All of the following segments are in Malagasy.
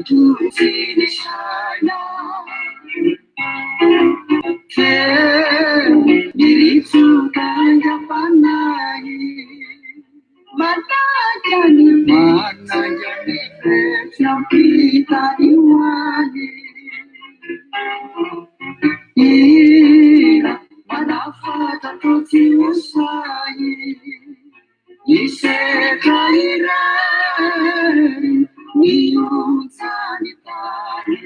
Manjotsy ny saina Feo miritsoka aingam-panahy Manainga ny manainga ny feo tsy ampita ny hoany Hira manafatra toa tsy ho sahy Hisetra irery ny onjan'ny tany.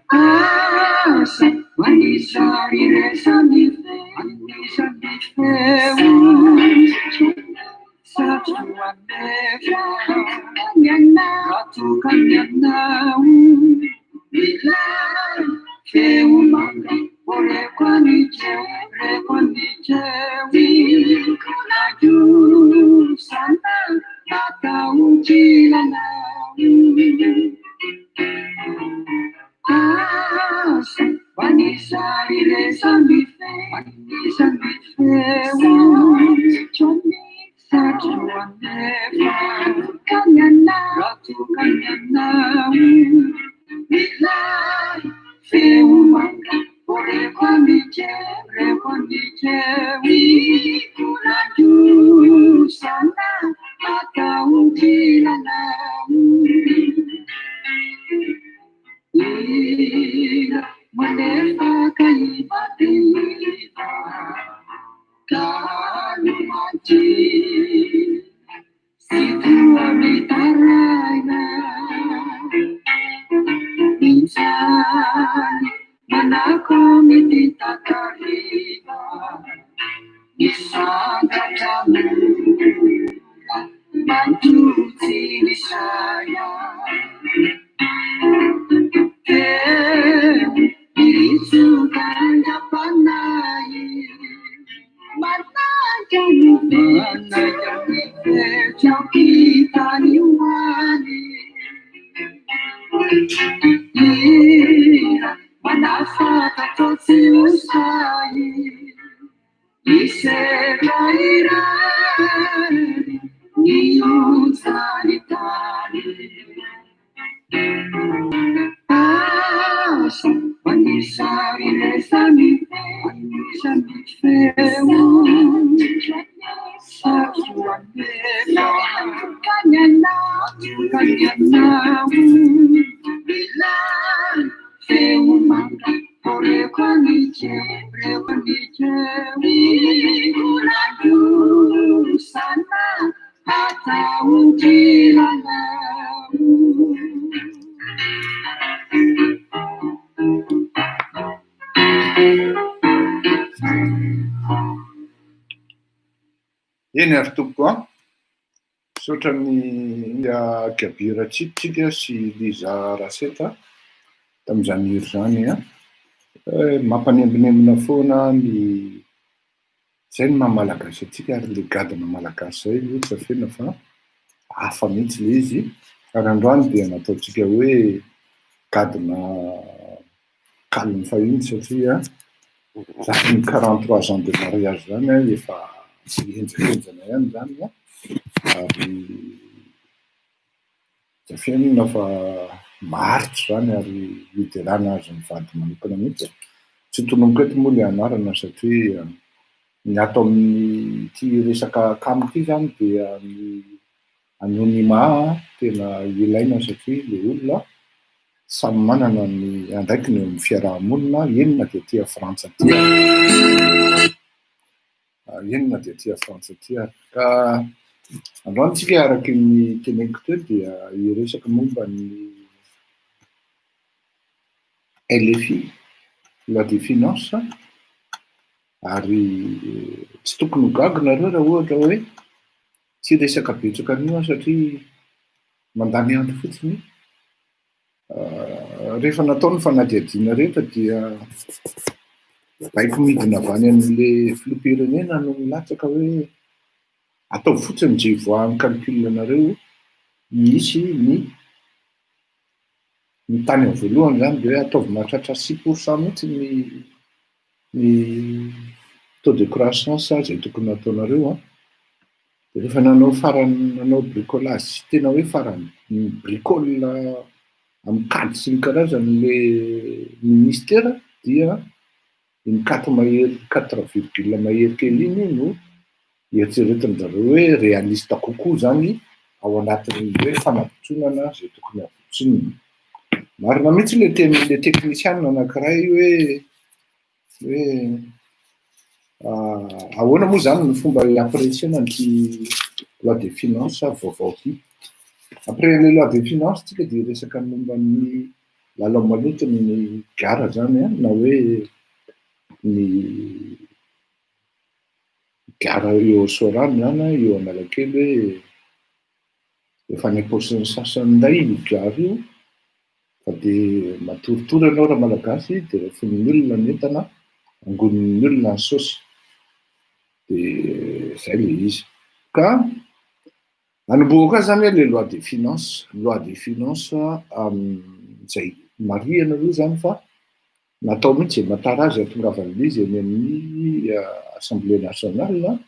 Asa manisa iresan'ny anisan'ny feo Satro anefa raha tokany anao Ilay feo manga reko an'iteo reko an'iteo Tiako sana atao kilalao Asa manisa iresan'ny anisan'ny feo Satro anefa raha tokany anao Ilay feo manga reko an'iteo reko an'iteo Tiako sana atao kilalao Hira malefaka ivadiva Kalo mantsy sy toa mitaraina Injany manako mety takariva Misantatra mora manjotsy ny saina Feo miritsoka aingam-panahy Manainga ny manainga ny feo tsy ampita ny hoany Hira manafatra toa tsy ho sahy Hisetra irery ny onjan'ny tany Asa manisa iresan'ny anisan'ny feo Satro anefa raha tokany anao Ilay feo manga reko an'iteo reko an'iteo Tiako sana atao kilalao Eny ary tompoko an! Misaotra an'i Gaby Ratsitsika sy Liza Raseta tamin'izany hira izany an! Mampanembonembona foana ny izay ny maha malagasy antsika ary ilay gadona malagasy izay aloha tsy afenina fa hafa mihitsy ilay izy ary androany dia nataontsika hoe gadona calme fahiny satria zany 43 ans de mariage zany an efa henjakenjana ihany zany an, ary tsy afenina fa maharitra zany ary hiderana azy mivady manokana mihitsy e. Tsy tononiko eto moa ilay anarana satria ny ato amin'ity resaka akama ity zany dia ny anonymat tena ilaina satria ilay olona samy manana ny andraikiny eo amin'ny fiaraha-monina, eny na dia aty Frantsa aty ary, eny na dia aty Frantsa aty ary. Ka androany tsika araky ny teneniko teo dia hiresaka momba ny LFI, loi des finances, ary tsy tokony ho gaga nareo raha ohatra hoe tsy hiresaka betsaka an'io aho satria mandany andro fotsiny. Rehefa natao ny fanadihadiana rehetra dia baiko midina avy any amin'ilay filoham-pirenena no milatsaka hoe ataovy fotsiny izay hivoahan'ny calcul-nareo misy ny ny tany amin'ny voalohany izany dia hoe ataovy mahatratra 6% mihitsy ny ny taux de croissance izay tokony hataonareo an. De rehefa nanao farany, nanao bricolage tena hoe farany bricole amin'ny kajy sy ny karazany le ministera, dia iny quatre mahery, 4 virgule mahery kely iny no eritreretin-jareo hoe réaliste kokoa zany ao anatin'ny hoe fanavotsonana zay tokony havotsonina. Marina mihitsy le tenin'le teknisiana anankiray hoe ahoana moa zany ny fomba appréciena nyty loi de finance vaovao ty. Après le loi de finance tsika de resaka momba ny lalao maloto ny gara zany a, na hoe ny gara eo Soarano zany a, eo Analakely, hoe efa any am-paosiny sasany indray io gara io, fa de matoritory ianao raha malagasy, de rafin'ny olona ny entana, angonin'ny olona ny saosy, de zay le izy. Ka anombohako azy zany hoe le loi de finance zay marihana aloha zany fa natao mihitsy zay mahatara azy ahatongavan'le izy eny amin'ny Assemblée nationale,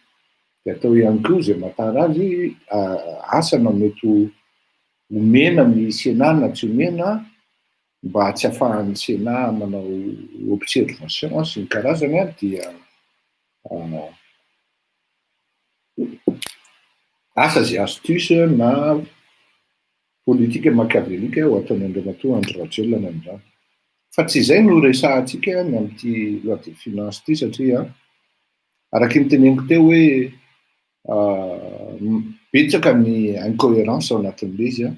de atao ihany koa zay mahatara azy. Asa na mety omena ny Sénat na tsy omena, mba tsy ahafahan'ny Sénat manao observation sy ny karazany a, dia asa zay astuce na politique machiavélique ho ataony Andriamatoa Andry Rajoelina any amin'izany. Fa tsy izay no resahantsika ny amin'ity loi de finance ty, satria araky ny teneniko teo hoe betsaka ny incohérence ao anatin'le izy a,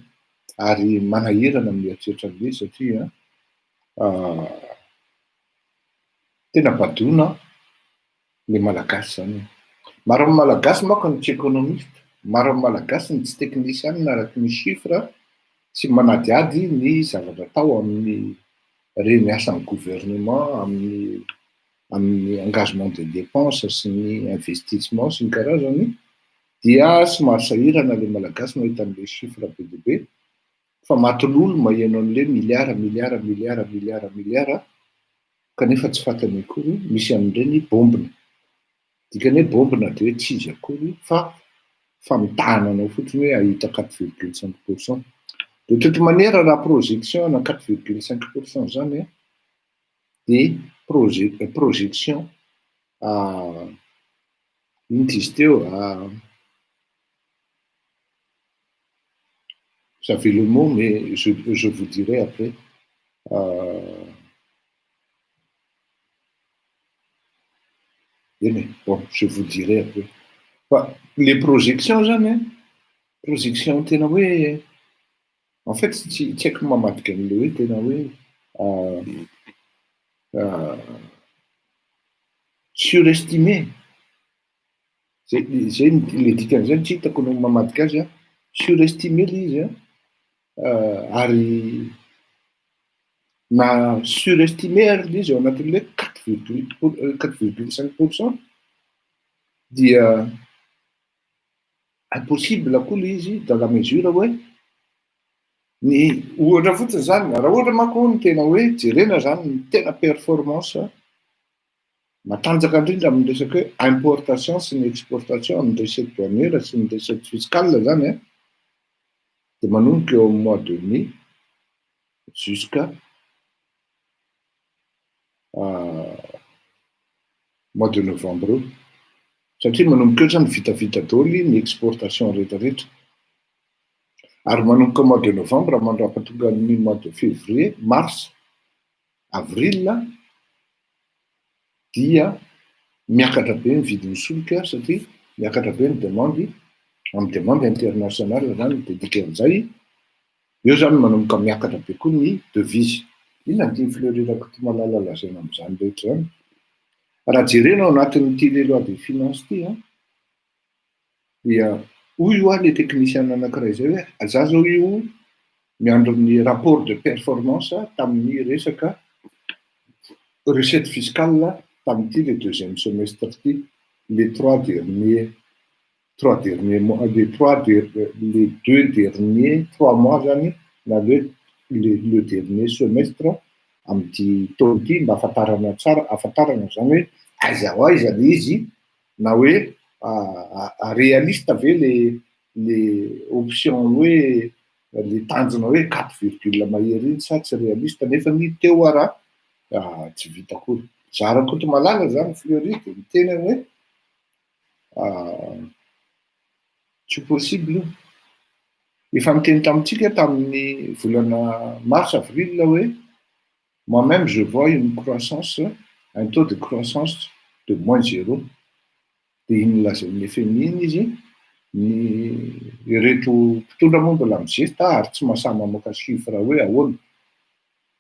ary manahirana mieritreritra an'le izy, satria tena badona le malagasy zany. Maro amin'ny malagasy manko ny tsy économiste, maro amin'ny malagasy ny tsy teknisianina araky ny chiffre sy manadiady ny zavatra atao amin'ny reny asan'ny gouvernement, amin'ny engagement de dépense sy ny investissement sy ny karazany, dia somary sahirana le malagasy mahita an'le chiffre be dia be, fa maty lolo maheno an'le miliara, miliara, miliara, miliara, miliara, kanefa tsy fantany akory misy amin'ireny bombina. Dikany hoe bombina de hoe tsy izy akory fa famitahana anao fotsiny hoe ahita 4,5 %. De toute manière, raha projection na 4,5 % zany a, de projection ino ty izy teo, j'avais le mot mais je vous dirai après, eny e, bon, je vous dirai après. Fa le projection zany a, projection tena hoe en fait tsy haiko mamadika an'le hoe tena hoe surestimé zay. Zay le dikan'izany tsy hitako no mamadika azy a, surestimé le izy a, ary na surestimé ary le izy ao anatin'le 4,5 % dia impossible koa le izy, dans la mesure hoe ny ohatra fotsiny zany, raha ohatra manko ny tena hoe jerena zany ny tena performance matanjaka indrindra amin'ny resaky hoe importation sy ny exportation, amin'ny recette douanière sy ny recette fiscale zany a, de manomboka eo amin'ny mois de mai jusqu'à mois de novembre eo, satria manomboka eo zany vitavita daoly ny exportation rehetrarehetra, ary manomboka mois de novembre mandrapatonga ny mois de février, mars, avril dia miakatra be ny vidin'ny solika, satria miakatra be ny demande, amy demande internationale zany. De dikan'izay eo zany manomboka miakatra be koa ny devise. Inona ny tiany Fleury Rakotomalala lazaina am'izany rehetra zany? Raha jerena ao anatin'ity le loi de finance ty a, dia hoy io ah le technicien anankiray zay hoe za zao io miandro ny rapport de performance tamin'ny resaka recette fiscale tamin'ity le deuxième semestre ty, les trois derniers mois, les trois les deux derniers 3 mois zany, na le dernier semestre am'ty taona ty, mba ahafantarana tsara, ahafantarana zany hoe aiza ho aiza le izy, na hoe Réaliste ve le option hoe le tanjona hoe 4 virgule mahery iny sa tsy réaliste? Nefa ny teo ara tsy vita akory. Za Rakotomalala zany, Fleury, de miteny hoe tsy possible io. Efa niteny tamitsika tamin'ny volana mars, avril hoe moi-même, je vois une croissance, un taux de croissance de moins zéro. De iny lazain'ny FMI iny izy, ny ireto mpitondra moa mbola mizesta ary tsy mahasahy mamoaka chiffre hoe ahoana.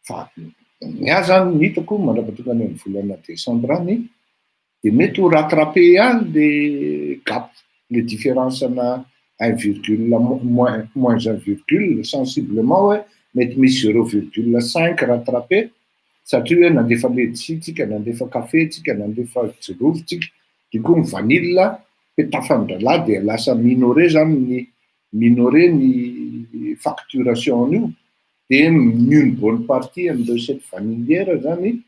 Fa ny ahy zany, ny hitako, mandrapatonga any amy volana décembre any de mety ho rattrapé ihany le gap, le différence na un virgule, moins un virgule sensiblement, hoe mety misy 0,5 rattrapé, satria hoe nandefa letchi tsika, nandefa kafe tsika, nandefa jirofo tsika, de koa ny vanille petafandralahy, de lasa minoré zany, ny minoré ny facturation an'io, de une bonne partie amy recette vanillière zany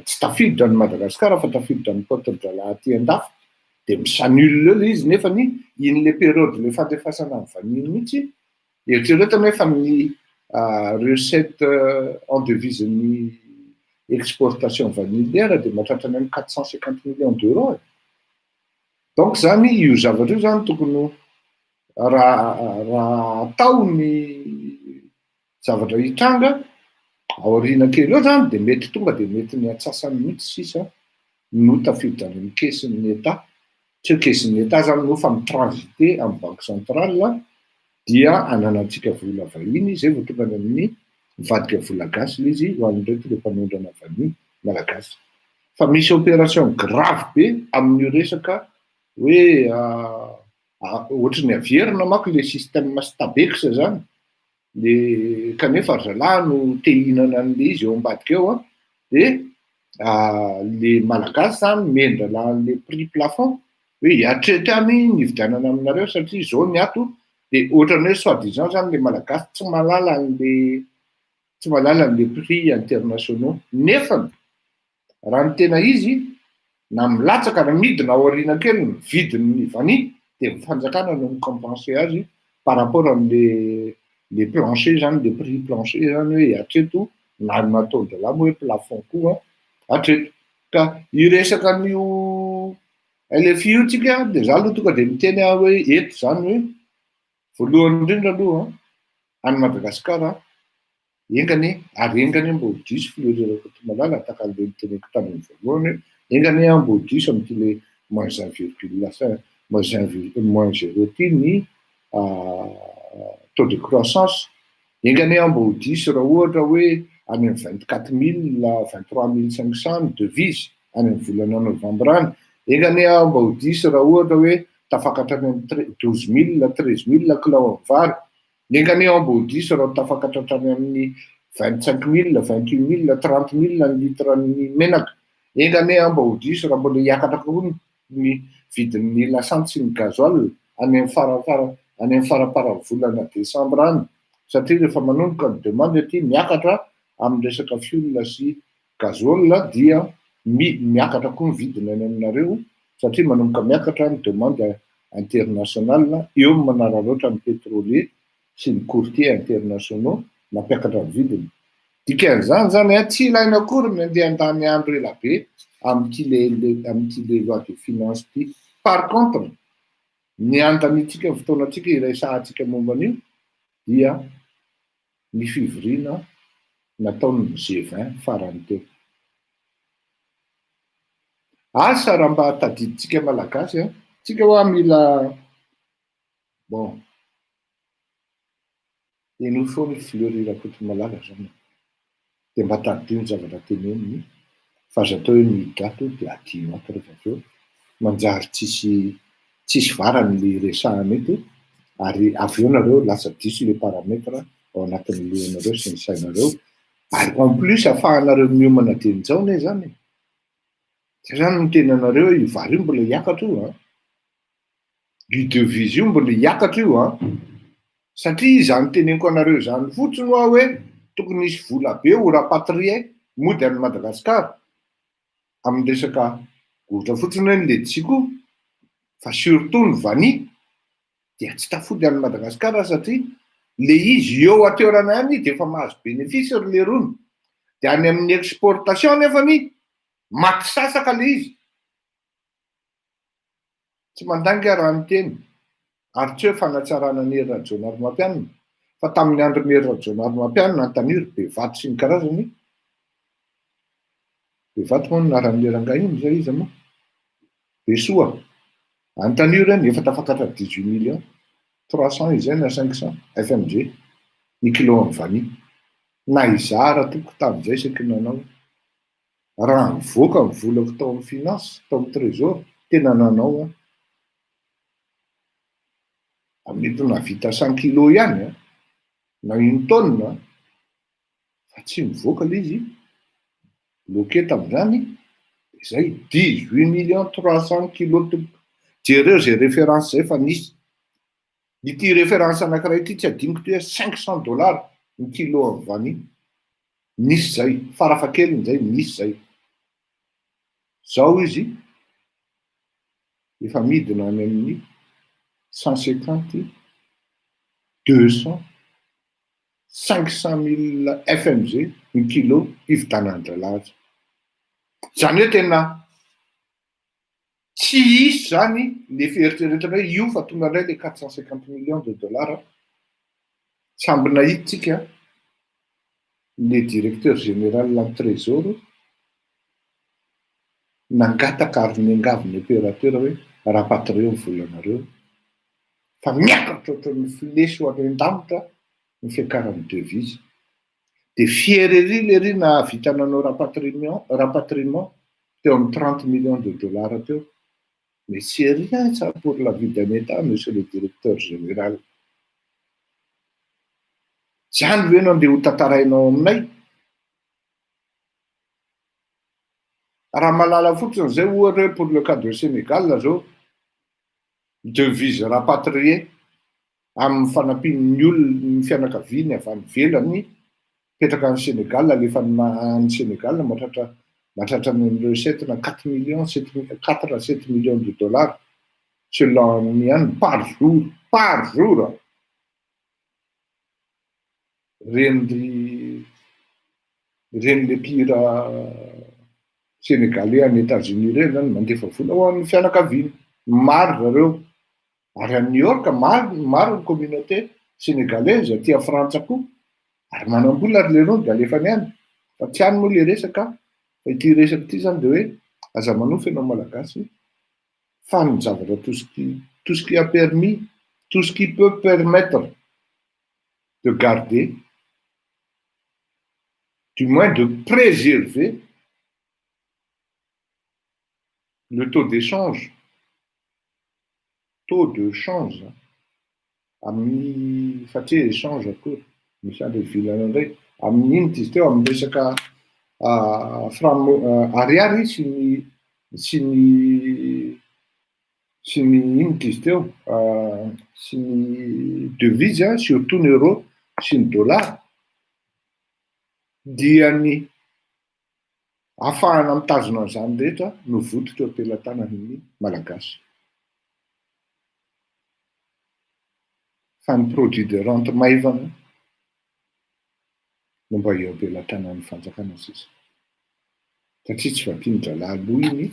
tsy tafiditra ny Madagasikara fa tafiditra ny pote-dralahy aty andafy, de mi-s'annule eo le izy. Nefa ny iny le période le fandefasana ny vanille mihitsy, eritreretana hoe fa ny recette en devise ny exportation vanillière de mahatratra any amy 450 millions d'euros e. Donc zany io zavatra io zany tokony raha atao ny zavatra hitranga aorina kely eo zany, de mety tonga de mety ny atsasany mihitsy sisa no tafiditra any amy caisse-ny État. Tsy hoe caisse-ny État zany no fa mitransite amy banque centrale, dia ananantsika vola vahiny zay vo tonga any amin'ny mivadika vola gasy le izy ho an'reto le mpanondrana vanille malagasy. Fa misy opération grave be amin'io resaka hoe ohatry ny averina manko le système Stabex zany le, kanefa ry zalahy no te hihinana an'le izy eo ambadika eo a. De le malagasy zany mendralahan'le prix plafond hoe hiatrety any ny vidianana aminareo satria zao ny ato, de ohatrany hoe soi disant zany le malagasy tsy mahalala an'le prix internationaux. Nefany raha ny tena izy, na milatsaka na midina aorina kely ny vidiny vanille, de mifanjakana no micompense azy par rapport am'le le plancher zany, le prix plancher zany, hoe atreto na nataon-dralahy moa hoe plafond koa atreto. Ka iresaka an'io LFI io tsika, de za aloha tonga de miteny aho hoe eto zany hoe voalohany indrindra aloha any Madagasikara engany ary engany mbo diso Fleury Rakotomalala tahaka an'le niteneko tany amy voalohany hoe engany a mbo diso am'ty le moins 1,5, moins un moins zéro ty ny taux de croissance. Engany a mbo diso raha ohatra hoe any amy 24 000, 23 500 ny devise any amy volana novembre any. Engany a mba ho diso raha ohatra hoe tafakatra any amy 12 000, 13 000 kilao amy vary. Engany a mba ho diso raha tafakatra hatrany amin'ny 25 000, 28 000, 30 000 ny litre ny menaka. Engany a mba ho diso raha mbola hiakatra koa ny vidin'ny lasantsy sy ny gasoil any amy farafara any amy faraparany volana décembre any, satria rehefa manomboka ny demande aty miakatra amy resaka fioul sy gasoil, dia mi miakatra koa ny vidiny any aminareo, satria manomboka miakatra ny demande international eo, manararaotra ny pétrolier sy ny courtier internationaux mampiakatra ny vidiny. Dikan'izany zany a, tsy ilaina akory ny andeha andany andro ela be am'ty le am'ty le loi de finance ty. Par contre, ny andanitsika fotoanatsika iraisahantsika momba an'io dia ny fivoriana nataony G20 farany teo. Asa raha mba tadiditsika malagasy a, tsika hoa mila bon eno foany Fleury Rakotomalala zany, de mba tadidio ny zavatra teneniny, fa aza atao hoe mihidrato de adino ato rehefa avy eo, manjary tsisy varany le resahana eto, ary avy eo nareo lasa diso le paramètre ao anatin'ny lohanareo sy ny sainareo. Ary en plus ahafahanareo miomana denjao ne zany zay zany ny tenanareo hoe io vary io mbola hiakatra io a, io devise io mbola hiakatra io a, satria zany teneniko anareo zany fotsiny hoa hoe tokony hisy vola be ho rapatrié mody any Madagasikara amin'ny resaka ohatra fotsiny hoe ny letchi koa. Fa surtout ny vanille dia tsy tafody any Madagasikara satria le izy eo an-toerana ihany de efa mahazo bénéfice ry lerony, de any amin'ny exportation nefany maty sasaka le izy. Tsy mandainga raha ny teny ary tsy hoe fanatsarana ny Hery Rajaonarimampianina, fa tamin'ny andron'i Hery Rajaonarimampianina, Antanio Bevato sy ny karazany. Bevato moa no anaran'le rangahy iny zay iza moa? Besoa. Antanio ireny efa tafakatra 18 millions 300 izay na 500 FMG ny kilo amin'ny vanille. Na izaho raha tompoko tamin'izay saika nanao, raha nivoaka ny volako tao amin'ny finance, tao amin'ny trésor, tena nanao aho. Mety nahavita 100 kilo ihany a, na une tonne, fa tsy mivoaka le izy, bloqué tamin'izany. De zay 18 millions 300 kilo tompoko. Jereo zay référence zay fa nisy ity référence anankiray ity, tsy adiniko ty hoe 500 dollars ny kilo amin'ny vanille. Nisy zay farafahakeliny zay, nisy zay. Zao izy efa midina any amin'ny 150, 200, 500 mille FMG ny kilo ividianan-dralahy. Zany hoe tena tsy hisy zany le fieritreretana hoe io fa tonga indray le 450 millions de dollars. Samby nahitsika le directeur général ny trésor nangataka ary niangavy ny opérateur hoe rapatrieo ny volanareo fa miakatra ohatran'ny flèche ho any an-danitra ny fiakaran'ny devise. De fier ery le ry nahavita nanao rapatriement teo amin'ny 30 millions de dollars teo. Mais c'est rien, ça, pour la vie d'un État, monsieur le directeur général. Zany ve no andeha ho tantarainao aminay raha malala fotsiny zay? Ohatra hoe pour le cas de Sénégal zao, devise rapatrié amin'ny fanampian'ny olona, ny fianakaviany avy any ivelany mipetraka any Sénégal, alefa any Sénégal, mahatratra ny recette na 4 millions sept, 4 à 7 millions de dollars selon ny any par jour, par jour. Reny reny le mpihira sénégalais any États-Unis reny zany mandefa vola ho an'ny fianakaviany maro zareo, ary any New York maro maro ny communauté sénégalaise, aty Frantsa koa, ary manam-bola ary lerony de alefany any. Fa tsy any moa le resaka, fa ity resaka ity zany de hoe aza manofy ianao Malagasy fa ny zavatra tout ce qui a permis, tout ce qui peut permettre de garder, du moins de préserver le taux d'échange, taux de change amin'ny fa tsy hoe échange akory, misy andro vilana indray amin'iny ty izy teo amin'ny resaka franc ariary sy ny ino ty izy teo sy ny devise, surtout ny euro sy ny dollar, dia ny ahafahana mitazona an'izany rehetra no vototra eo am-pelatanan'ny Malagasy. Fa ny produit de rente maivana no mba eo am-pelatanan'ny fanjakana sisa, satria tsy vakian-dralahy aloha iny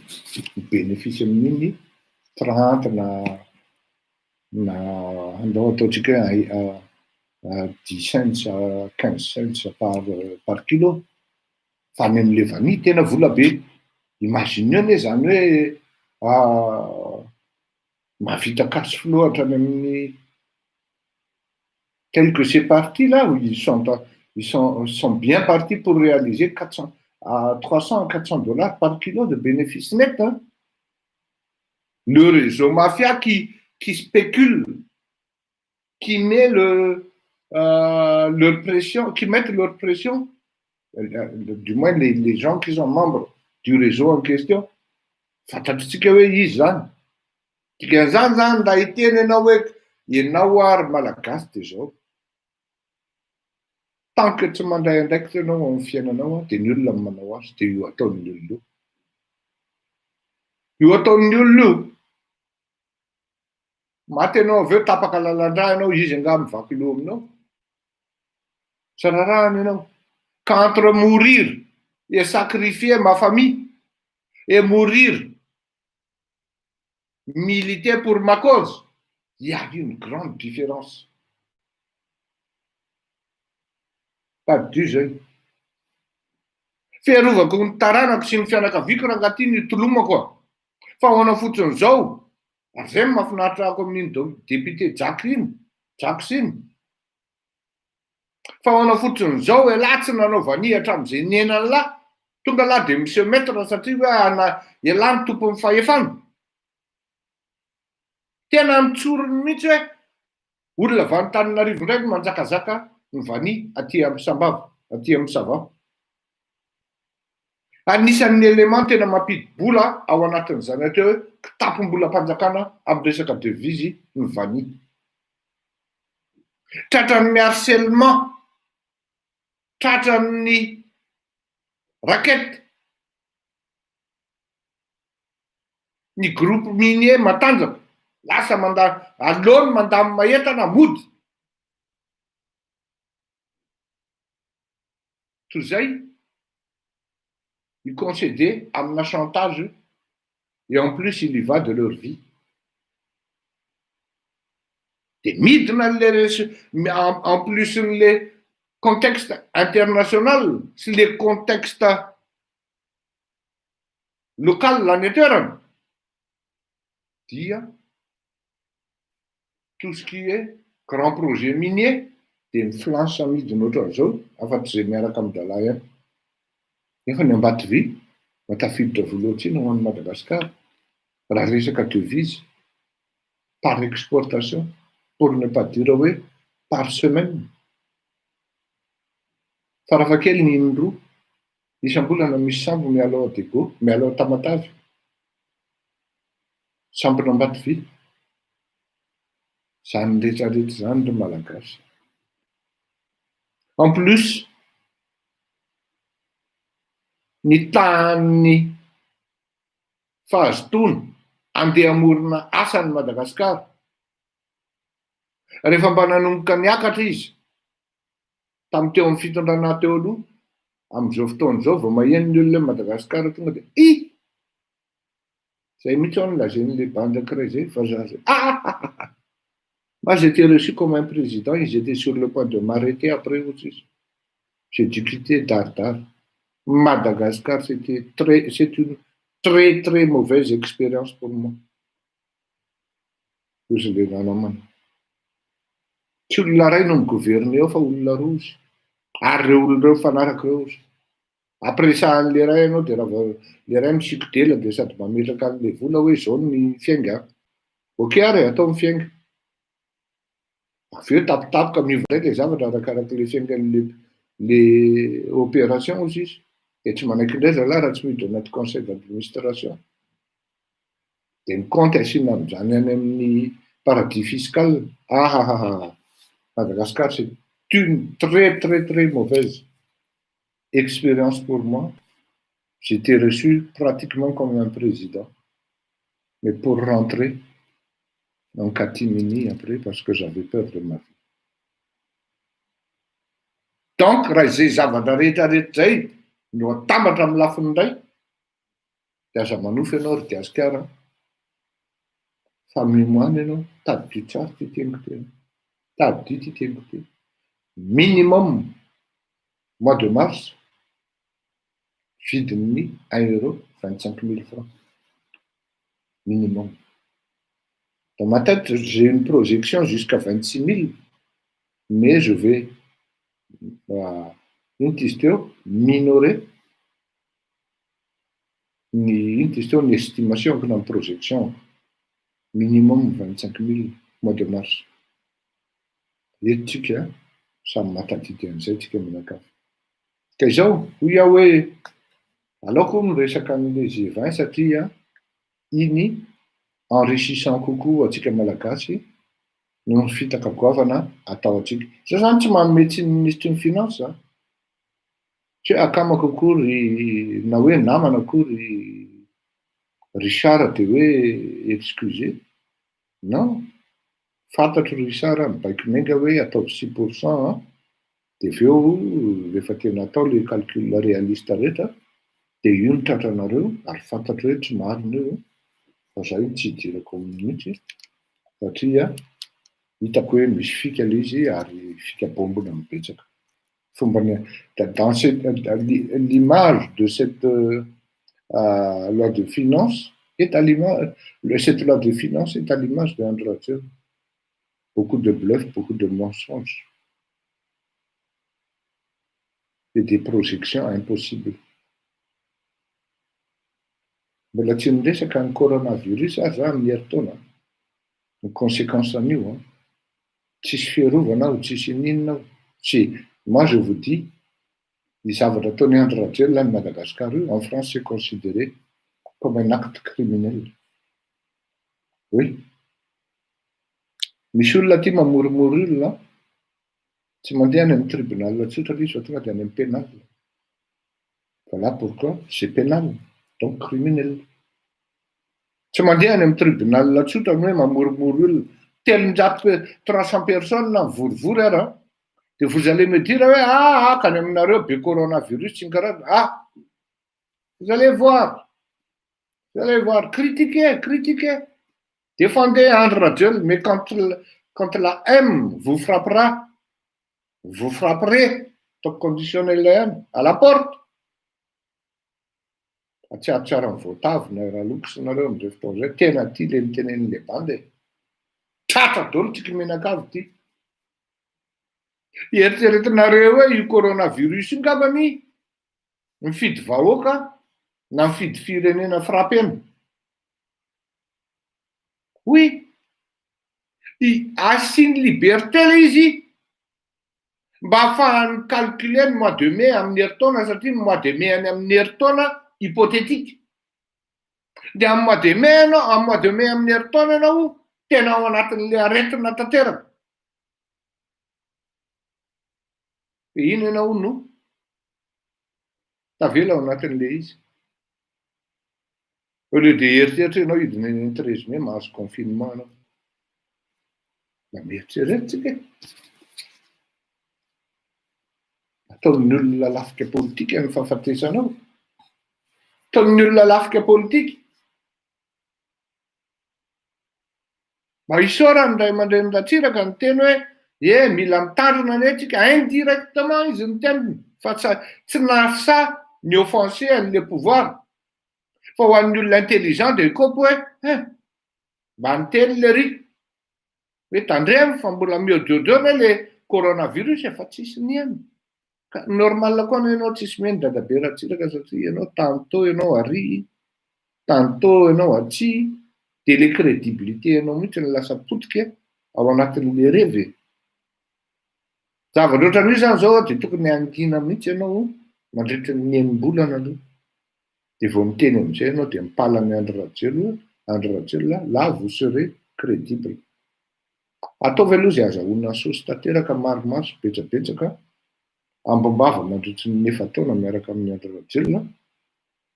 ny bénéfice amin'iny 30 na andao ataontsika hoe 10 cents, 15 cents par kilo, fa any am'le vanille tena vola be. Imagine anie zany hoe mahavita cash flow hatrany amin'ny tel que c'est parti là, ils sont bien partis pour réaliser 400 à 300 à 400 dollars par kilo de bénéfice net, hein. Le réseau mafia qui spécule, qui met le leur pression, qui mettent leur pression, du moins les gens qui sont membres du réseau en question, fantatritsika hoe izy zany. Dikan'izany zany nda hiteny ianao hoe ianao ary Malagasy de zao, tant que tsy mandray andraikitra ianao amin'ny fiainanao a, de ny olona manao azy, de io ataon'ny olona io, io ataon'ny olona io. Maty ianao avy eo tapaka lalan-drà ianao, izy angaha mivaky loha aminao? Tsy rarahany ianao. Ka entre mourir et sacrifier ma famille et mourir militer pour ma cause, il y a une grande différence. Tadidio izay. Fiarovako ny taranako sy ny fianakaviako rangahy ty no itolomako a. Fa ahoana fotsiny izao? Ary izay no mahafinaritra ako amin'iny député Jack iny, Jacques iny. Fa ahoana fotsiny izao elah tsy nanao vania hatramin'izay niainan'lah. Tonga lah dia mi-se mettre satria hoe ana elah no tompon'ny fahefana. Tena notsoriny mihitsy hoe olona avy any Antananarivo indray no manjakazaka ny vania aty amin'ny Sambava, aty amin'ny Sava. Anisan'ny élément tena mampidi-bola ao anatin'izany atao hoe kitapom-bolam-panjakana amin'ny resaka devise ny vania. Tratran'ny harcèlement, tratran'ny racket, ny groupe minier matanjaka, lasa manda, aleony mandamina entana mody. Toy izay hi-conceder amina chantage et en plus il y va de leur vie. Dia midina an'le en plus n'le contexte international sy le contexte local any an-toerana dia tout ce qui est grand projet minier dia mi-flanche midina ohatran'izao afa-tsy izay miaraka amin-drahalahy ihany. Nefa ny Ambatovy mba tafiditra voalohany tsinona ho an'i Madagasikara raha resaka devise par exportation pour ne pas dire hoe par semaine. Farafahakeliny indroa isam-bolana misy sambo miala ao Diego, miala ao Tamatave. Sambon'Ambatovy. Zany rehetra rehetra zany ry Malagasy. En plus, ny tahan'ny fahazotoana andeha hamorona asa any Madagasikara, rehefa mba nanomboka niakatra izy tamin'ny teo amin'ny fitondrana teo aloha, amin'izao fotoana izao vao maheno ny olona hoe Madagasikara tonga dia i! Zay mihitsy aho no lazain'ilay bandy anankiray zay, vazaha zay. Ah! Moi j'étais reçu comme un président, ils étaient sur le point de m'arrêter après hoy izy. J'ai dû quitter dare dare. Madagascar c'était très, c'est une très très mauvaise expérience pour moi. Hoy izy ilay namana. Tsy olona iray no mi-gouverner ao fa olona roa izy. Ary ireo olona ireo mifanaraka ireo izy. Ampiresahan'le ray ianao dia raha vao le ray misikodela dia sady mametraka an'le vola hoe izao ny fiainga an. Ok ary e, atao ny fiainga. Avy eo tampotampoka miova indray le zavatra arakarak'le fiaingan'le le opération hozy izy. Dia tsy manaiky indray zalahy raha tsy miditra anaty conseil d'administration. Dia ny compte asiana amin'izany any amin'ny paradis fiscal. Ahahaha. Madagascar c'est une très très très mauvaise expérience pour moi. J'étais reçu pratiquement comme un président, mais pour rentrer en catimini après parce que j'avais peur de ma vie. Donc raha izay zavatra rehetra rehetra izay no atambatra amin'ny lafiny indray dia aza manofy ianao ry gasikara fa miomoana ianao, tadidio tsara ity teniko ity, tadidio ity teniko ity, minimum mois de mars vidin'ny un euro 25 000 francs minimum. Dans ma tête, j'ai une projection jusqu'à 26 000, mais je vais ino ty izy teo minorer ny ino ty izy teo ny estimation na ny projection minimum 25 000 mois de mars. Eto tsika samy mahatadidy an'izay tsika mianakavy. Ka izao hoy aho hoe aleoko miresaka an'le G20 satria iny enrichissant kokoa antsika malagasy noho ny fitaka goavana atao antsika. Zao zany tsy manome tsiny ministre ny finance zany. Tsy hoe akamako akory na hoe namana akory Richard de hoe excusez. Non. Fantatro ry Richard mibaiko menga hoe ataovy 6% an, de avy eo rehefa tena atao le calcul réaliste rehetra de io no tratranareo ary fantatro hoe tsy marina io fa za io tsy hidirako amin'io mihitsy satria hitako hoe misy fika le izy ary fika bombina no betsaka. Fombany dans cette l'image de cette loi de finance est à l'image, cette loi de finance est à l'image de Andry Rajoelina. Beaucoup de bluff, beaucoup de mensonges et des projections impossibles. Mbola tsy niresaka ny coronavirus aza za amin'ny herintaona, ny conséquence an'io an. Tsisy fiarovana aho, tsisy ininona aho. Tsy, moi je vous dis, ny zavatra ataon'i Andry Rajoelina any Madagascar io, en France c'est considéré comme un acte criminel. Oui. Misy olona aty mamorimory olona, tsy mandeha any amin'ny tribunal tsotra le izy fa tonga de any amin'ny pénal. Voilà pourquoi c'est pénal, donc criminel. Tsy mandeha any amin'ny tribunal tsotra ny hoe mamorimory olona, 300, 300 personnes mivorivory ara, de vous allez me dire hoe ah aka any aminareo be coronavirus tsy ny karaha, ah vous allez voir, vous allez voir, critiquez, critiquez, défendez Andry Rajoelina, mais quand la M vous frappera, vous frapperez, top conditionnel ihany, à la porte. Atsiarotsiaro ny voatavo na raha lokoso nareo am'izay fotoana zay, tena ty le mitenen'le bandy e. Tratra daholo tsika mianakavy ty. Eritreretinareo hoe io coronavirus io ngambany mifidy vahoaka na mifidy firenena frappena. Oui, i asiany liberté le izy mba ahafahany calculer ny mois de mai amin'ny herintaona satria ny mois de mai any amin'ny herintaona hypothétique. De amin'ny mois de mai anao, amin'ny mois de mai amin'ny herintaona ianao tena ao anatin'le aretina tanteraka. De ino ianao no tavela ao anatin'le izy. Au lieu de eritreritra ianao hidina eny amin'ny 13 mai mahazo confinement anao. Mba mieritrereta tsika e. Ataon'ny olona lafika politika ny fahafatesanao. Ataon'ny olona lafika politika. Mba isaorany ray aman-dreny Ratsiraka niteny hoe e mila mitandrina anie tsika, indirectement izy niteny fa tsy nahasahy ny offenser an'le pouvoir. Fa ho an'ny olona intelligent de kopy hoe hein, mba niteny le ry hoe tandremo fa mbola miodiodiona anie le coronavirus e, fa tsisy nihaino. Ka normal koa anie ianao tsisy mihaino dadabe Ratsiraka satria ianao tantôt ianao ary, tantôt ianao atsy, de le crédibilité anao mihitsy no lasa potika ao anatin'le revy e. Zavatra ohatran'io zany zao de tokony hangina mihitsy ianao mandritry ny enim-bolana aloha. De vao miteny amizay ianao de mipala an'i Andry Rajoelina hoe Andry Rajoelina, là vous serez crédible. Ataovy aloha izay azahoana sosy tanteraka maromaro sy betsabetsaka ambim-bava mandritry ny efa-taona miaraka amin'i Andry Rajoelina,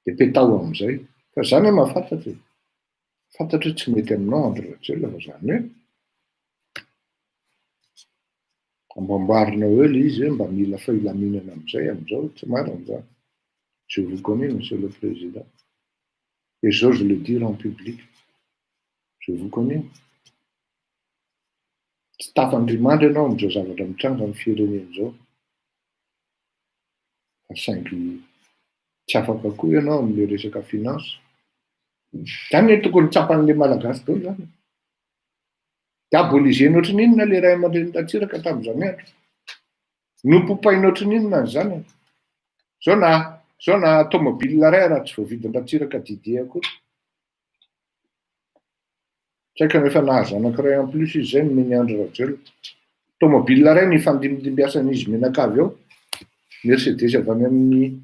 de petao amizay. Fa zany hoe mahafantatra e. Fantatro hoe tsy mety aminao Andry Rajoelina fa zany hoe amboamboarinao eo le izy hoe mba mila filaminana amizay amizao, tsy marina zany. Je vous connais monsieur le président et j'ose le dire en public. Je vous connais. Tsy tafandrimandry ianao amizao zavatra mitranga amin'ny firenena zao. Fa saingy tsy afaka koa ianao am'le resaka finance. Zany hoe tokony tsapan'le malagasy daholo zany. Diabolisena ohatran'inona le ray aman-dreny Ratsiraka tamin'izany andro. Nopopaina ohatran'inona ny zanany. Zao na zao na tomobile ray raha tsy voavidin-dRatsiraka Didier akory. Tsy haiko na efa nahazo anankiray en plus izy zay nomeny Andry Rajoelina. Tomobile ray ny fandimbindimbiasan'izy mianakavy ao. Mercedes avy any amin'ny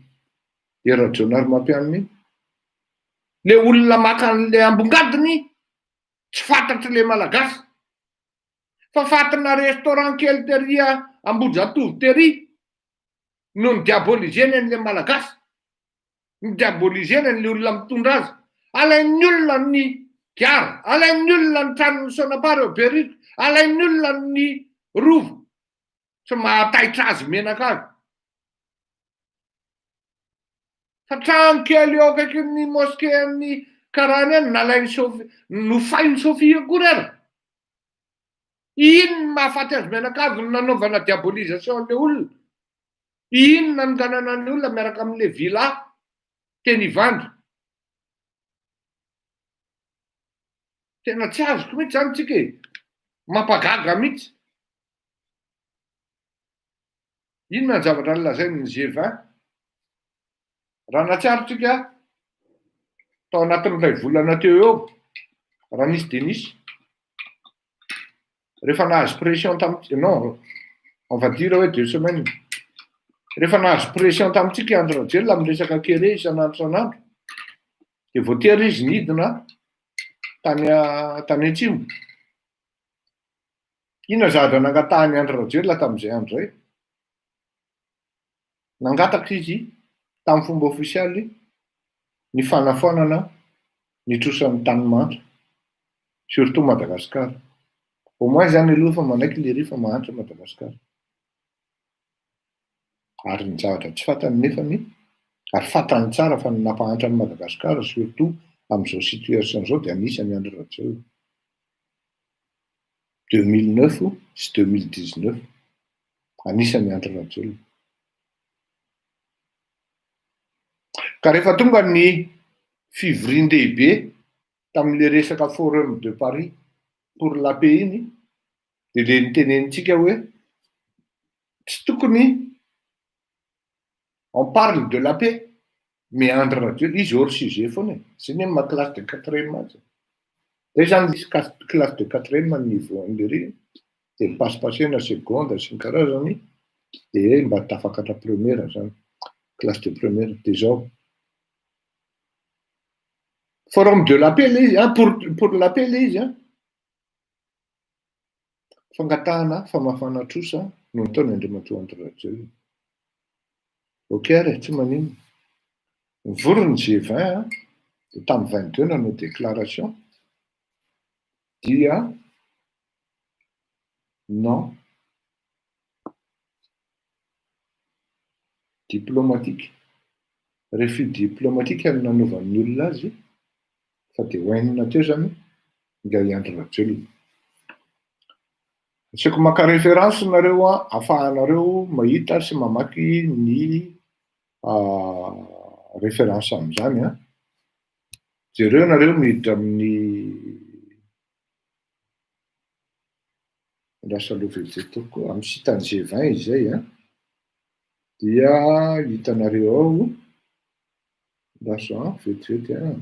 Hery Rajaonarimampianina iny. Le olona maka an'le ambongadiny tsy fantatry le malagasy. Fa fatina restaurant kely tery Ambohijatovo tery no nidiabolisena an'le malagasy. Nidiabolisena an'le olona mitondra azy. Alain'ny olona ny gara, alain'ny olona ny tranon'ny Sonapar eo Berrica, Alain'ny olona ny rova, tsy mahataitra azy menakavy. Fa trano kely eo akaikin'ny mosquée an'ny karana eny nalain'i Sophie, nofain'i Sophie akory ara. Iny ny mahafaty azy mianakavy ny nanaovana diabolisation an'le olona. Iny nanonganana ny olona miaraka amin'le villa teny Ivandry. Tena tsy azoko mihitsy zany tsika e. Mampagaga mihitsy. Inona ny zavatra nolazain'ny G20? Raha nahatsiaro tsika tao anatin'ny iray volana teo eo, raha nisy dia nisy, rehefa nahazo pression tamintsika, non, on va dire hoe deux semaines, rehefa nahazo pression tamintsika i Andry Rajoelina amin'ny resaka kere isan'andro isan'andro, dia voatery izy nidina tany tany atsimo. Inona zavatra nangatahan'i Andry Rajoelina tamin'izay andro izay? Nangataka izy tamin'ny fomba ofisialy ny fanafoanana ny trosan'ny tany mahantra, surtout Madagascar. Au moins izany aloha efa manaiky lery fa mahantra Madagascar. Ary ny zavatra tsy fantany nefany, ary fantany tsara fa ny nampahantra an'i Madagascar surtout amin'izao situation izao dia anisan'i Andry Rajoelina. 2009 sy 2019, anisan'i Andry Rajoelina. Ka rehefa tonga ny fivorian-dehibe tamin'ilay resaka forum de Paris pour la paix iny, dia le nitenenintsika hoe tsy tokony on parle de la paix mais Andry Rajoelina izy hors sujet foana e, zay anie ny maha classe de quatrième azy e, zay zany misy classe de quatrième ny niveau an'le ry de mi-passe-passer-na seconde sy ny karazany de mba tafakatra première zany, classe de première, de zao forum de la paix le izy an, pour la paix le izy an. Fangatahana famafana trosa no nataony Andriamatoa Andry Rajoelina. Ok ary e, tsy maninona. Nivory ny G vingt an, dia tamin'ny 22 nanao déclaration dia non diplomatique, refus diplomatique no nanaovan'ny olona azy fa dia hoenina teo zany ingahy Andry Rajoelina. Aseko maka référence nareo an, afahanareo mahita sy mamaky ny référence amin'izany an. Jereo nareo miditra amin'ny lasa aloha vetivety tompoko, amin'ny site an'ny G20 izay an, dia hitanareo ao, lasa vetivety an.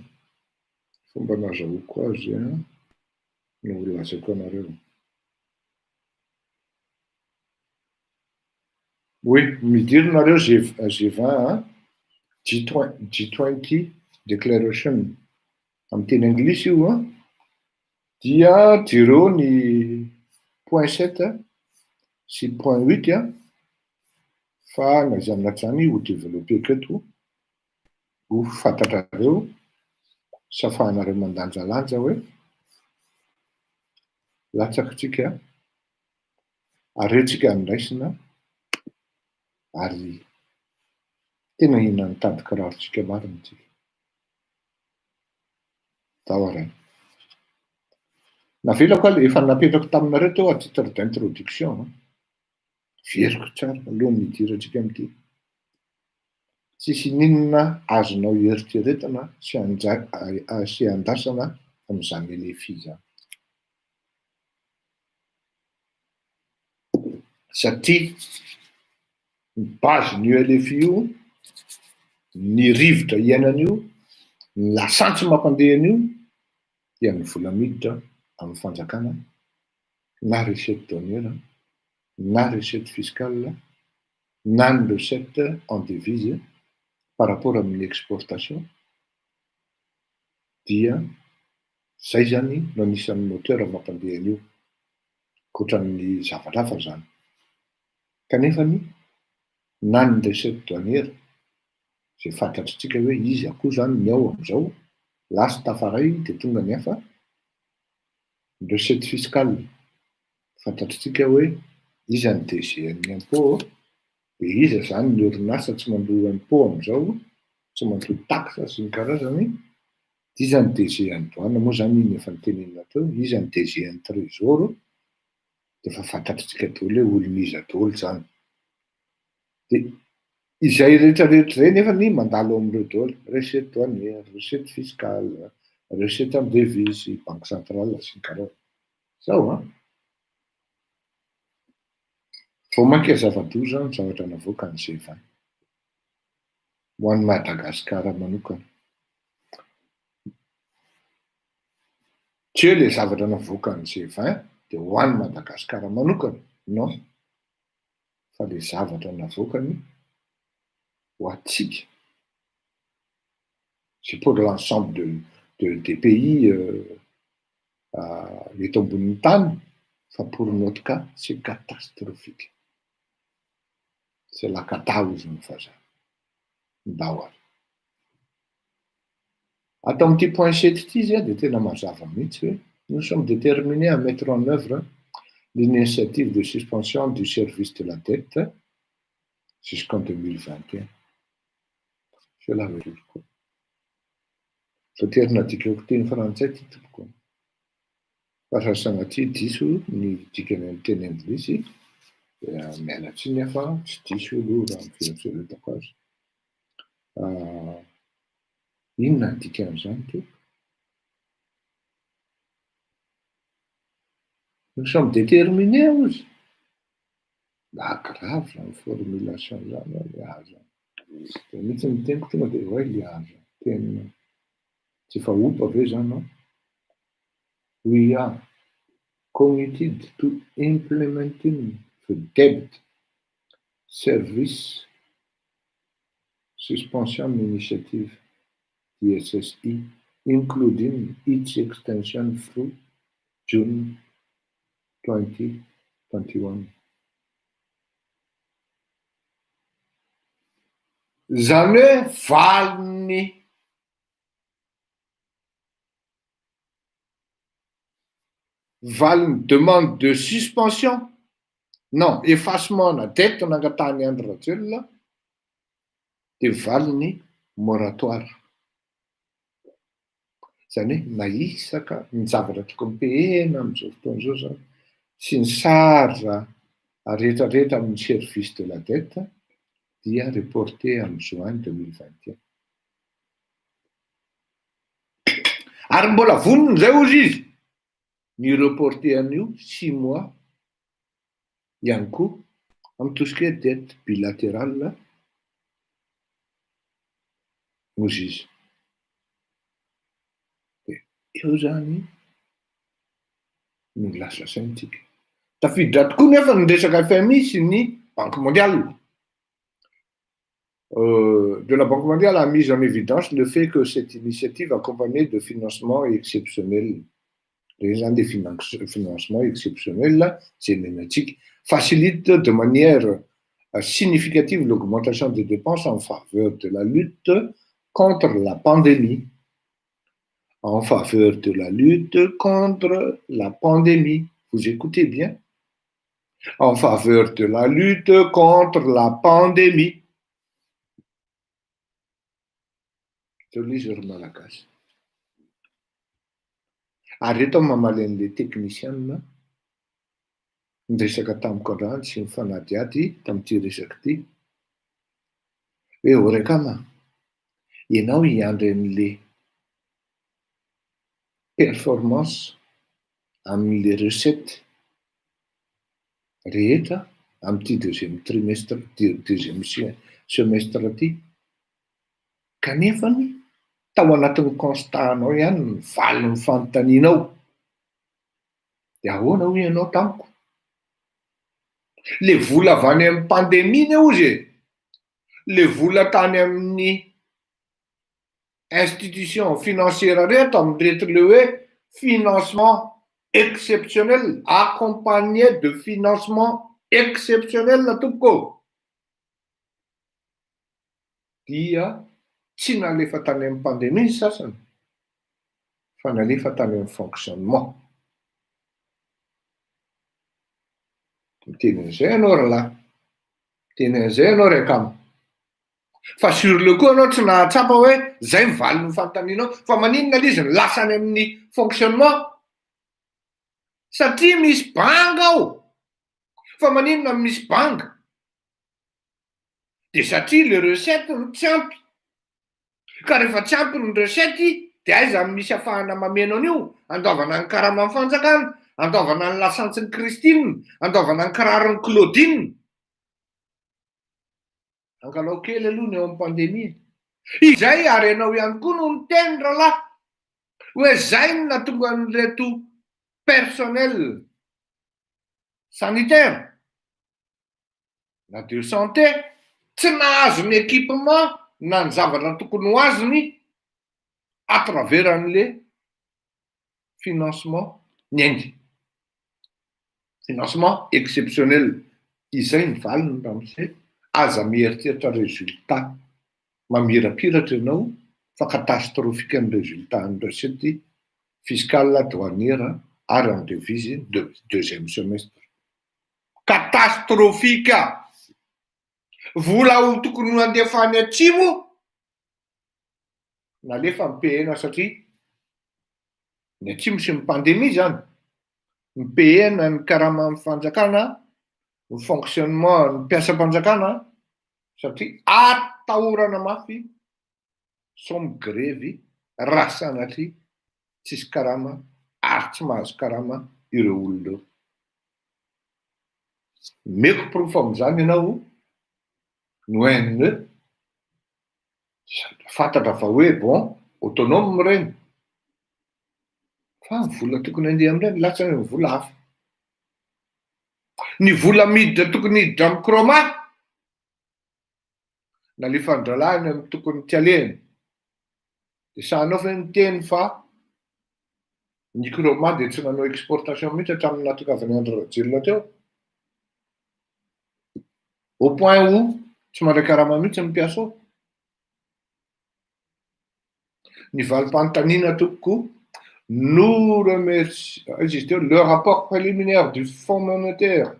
Fomba nazahoako azy no ho lazaiko anareo. Oui, midira nareo G G20 an, G20 declaration amin'ny teny anglisy io an, dia jereo ny point sept sy point huit an, fa na izany na tsy izany ho developper-ko eto. Ho fantatrareo sy afahanareo mandanjalanja hoe latsaka tsika ary eo tsika andraisina ary tena hihinan'ny tady kirarontsika marina tsika. Tao ary. Navelako aloha, efa napetrako taminareo teo à titre d'introduction. Veriko tsara alohan'ny hidirantsika amin'ity. Tsisy n'inona azonao ieritreretana sy sy andrasana amin'izany LFI izany. Satria ny base-n'io LFI io, ny rivotra iainana io, ny lasantsy mampandeha an'io dia ny vola miditra amin'ny fanjakana na recette douanière na recette fiscale na ny recette en devise par rapport amin'ny exportation dia zay zany no anisan'ny moteur mampandeha an'io, ankoatran'ny zavatra hafa zany. Kanefany na ny recette douanière zay fantatritsika hoe iza koa zany ny ao am'zao, lasa tafaray de tonga ny hafa, ny recette fiscale. Fantatritsika hoe iza ny DG an'ny impôt, de iza zany ny orinasa tsy mandoa impôt am'izao, tsy mandoa taxe sy ny karazany, de iza ny DG an'ny douane moa zany iny efa nitenenina teo, iza ny DG an'ny trésor, de efa fantatritsika daholo hoe olon'iza daholo zany. De izay rehetrarehetra zay nefany mandalo amindreo daholo, recette douanière, recette fiscale, recette en devise, banque centrale sy ny karazany. Zao an! Vao mainka zava-doza ny zavatra navoakan'ny G20 ho an'i Madagasikara manokana. Tsy hoe le zavatra navoakan'ny G20 de ho an'i Madagasikara manokana, non, fa le zavatra navoakany ho antsika, c'est pour l'ensemble de de des pays eto ambonin'ny tany, fa pour notre cas c'est catastrophique, c'est la cata hozy ny vazaha. Ndao ary. Ato amin'ity point sept ity izy dia tena mazava mihitsy hoe nous sommes déterminés à mettre en œuvre l'initiative de suspension du service de la dette jusqu'en 2021. Cela veut dire quoi? Voatery nadikako teny frantsay ity tompoko. Fa raha sanatria diso ny dikany amin'ny teny anglisy dia miala tsiny aho fa tsy diso aloha raha ny fieritreretako azy. Inona ny dikan'izany tompoko? Nous sommes déterminés hozy. Mba grave zany formulation zany a, le aza. Zay mihitsy ny teniko tonga de oay le aza. Tena tsy efa opa ve zany an? We are committed to implementing the debt service suspension initiative, DSSI, including its extension through June 2021. Zany hoe valin'ny valin'ny demande de suspension, non, effacement na dette nangatahan'i Andry Rajoelina dia valin'ny moratoire. Izany hoe nahisaka ny zavatra tokony pehena amin'izao fotoana izao izany sy ny charge rehetrarehetra amin'ny service de la dette dia reporté amin'ny juin 2021. Ary mbola vonona izay hozy izy ny reporter an'io six mois ihany koa amin'ny tout ce qui est dette bilatérale hozy izy. Dia eo zany no lasa saintsika. Tafiditra tokoa nefa ny resaka FMI sy ny Banque mondiale. De la Banque mondiale a mis en évidence le fait que cette initiative accompagnée de financement exceptionnel, ireny zany le financement exceptionnel zay omena antsika, facilite de manière significative l'augmentation des dépenses en faveur de la lutte contre la pandémie. En faveur de la lutte contre la pandémie. Vous écoutez bien? En faveur de la lutte contre la pandémie. Teo ilay izy ry Malagasy. Ary eto aho mamaly an'ilay teknisianina niresaka tamiko androany sy nifanadihady tamin'ity resaka ity hoe ô ry akama, ianao hiandry an'ilay performance amin'ilay recette rehetra amin'ity deuxième trimestre, deuxième semestre ity, kanefany tao anatin'ny constat-nao ihany ny valin'ny fanontanianao. Dia ahoana hoy ianao tamiko? Le vola avy any amin'ny pandemie anie hozy e! Le vola tany amin'ny institution financière reto amin'ireto le hoe financement exceptionnel, accompagné de financement exceptionnel tompoko ô! Dia tsy nalefa tany amin'ny pandemie ny sasany fa nalefa tany amin'ny fonctionnement. Miteny an'izay ianao rahalahy, miteny an'izay ianao ry akama. Fa sur le coup ianao tsy nahatsapa hoe zay ny valin'ny fanontanianao, fa maninona le izy no lasa any amin'ny fonctionnement? Satria misy banga ao. Fa maninona no misy banga? De satria le recette no tsy ampy. Ka rehefa tsy ampy ny recette de aiza no misy afahana mameno an'io? Andoavana ny karaman'ny fanjakana, andoavana ny lasantsiny Christine, andoavana ny kiraron'i Claudine. Angalao kely aloha ny eo amin'ny pandemie. Izay ary ianao ihany koa no niteny rahalahy hoe zay no nahatonga an'ireto personnel sanitaire na de santé tsy nahazo ny équipement na ny zavatra tokony ho azony à travers an'le financement niainga, financement exceptionnel. Izay ny valiny ramose, aza mieritreritra résultat mamirapiratra ianao fa catastrophique ny résultat ny recette fiscale, douanière ary en devise de deuxième semestre. Catastrophique! Vola ho tokony ho andefa any atsimo nalefa mipehena satria ny atsimo sy ny pandémie zany mipehena ny karaman'ny fanjakana, ny fonctionnement ny mpiasam-panjakana satria atahorana mafy sao migrevy raha sanatria tsisy karama ary tsy mahazo karama ireo olona ireo. Meko porofo amin'izany ianao no ONE fantatra fa hoe bon autonome ireny fa ny vola tokony andeha amin'ireny latsaka ny vola hafa. Ny vola miditra tokony hiditra amin'ny Chroma nalefan-drahalahy any amin'ny tokony tsy alehany. De sahanao ve niteny fa ny Chroma dia tsy nanao exportation mihitsy hatramin'ny nahatongavany Andry Rajoelina teo? Au point où tsy mandray karama mihitsy ny mpiasa ao. Ny valim-panontaniana tompoko, nous remercions, izy teo, le rapport préliminaire du Fonds monétaire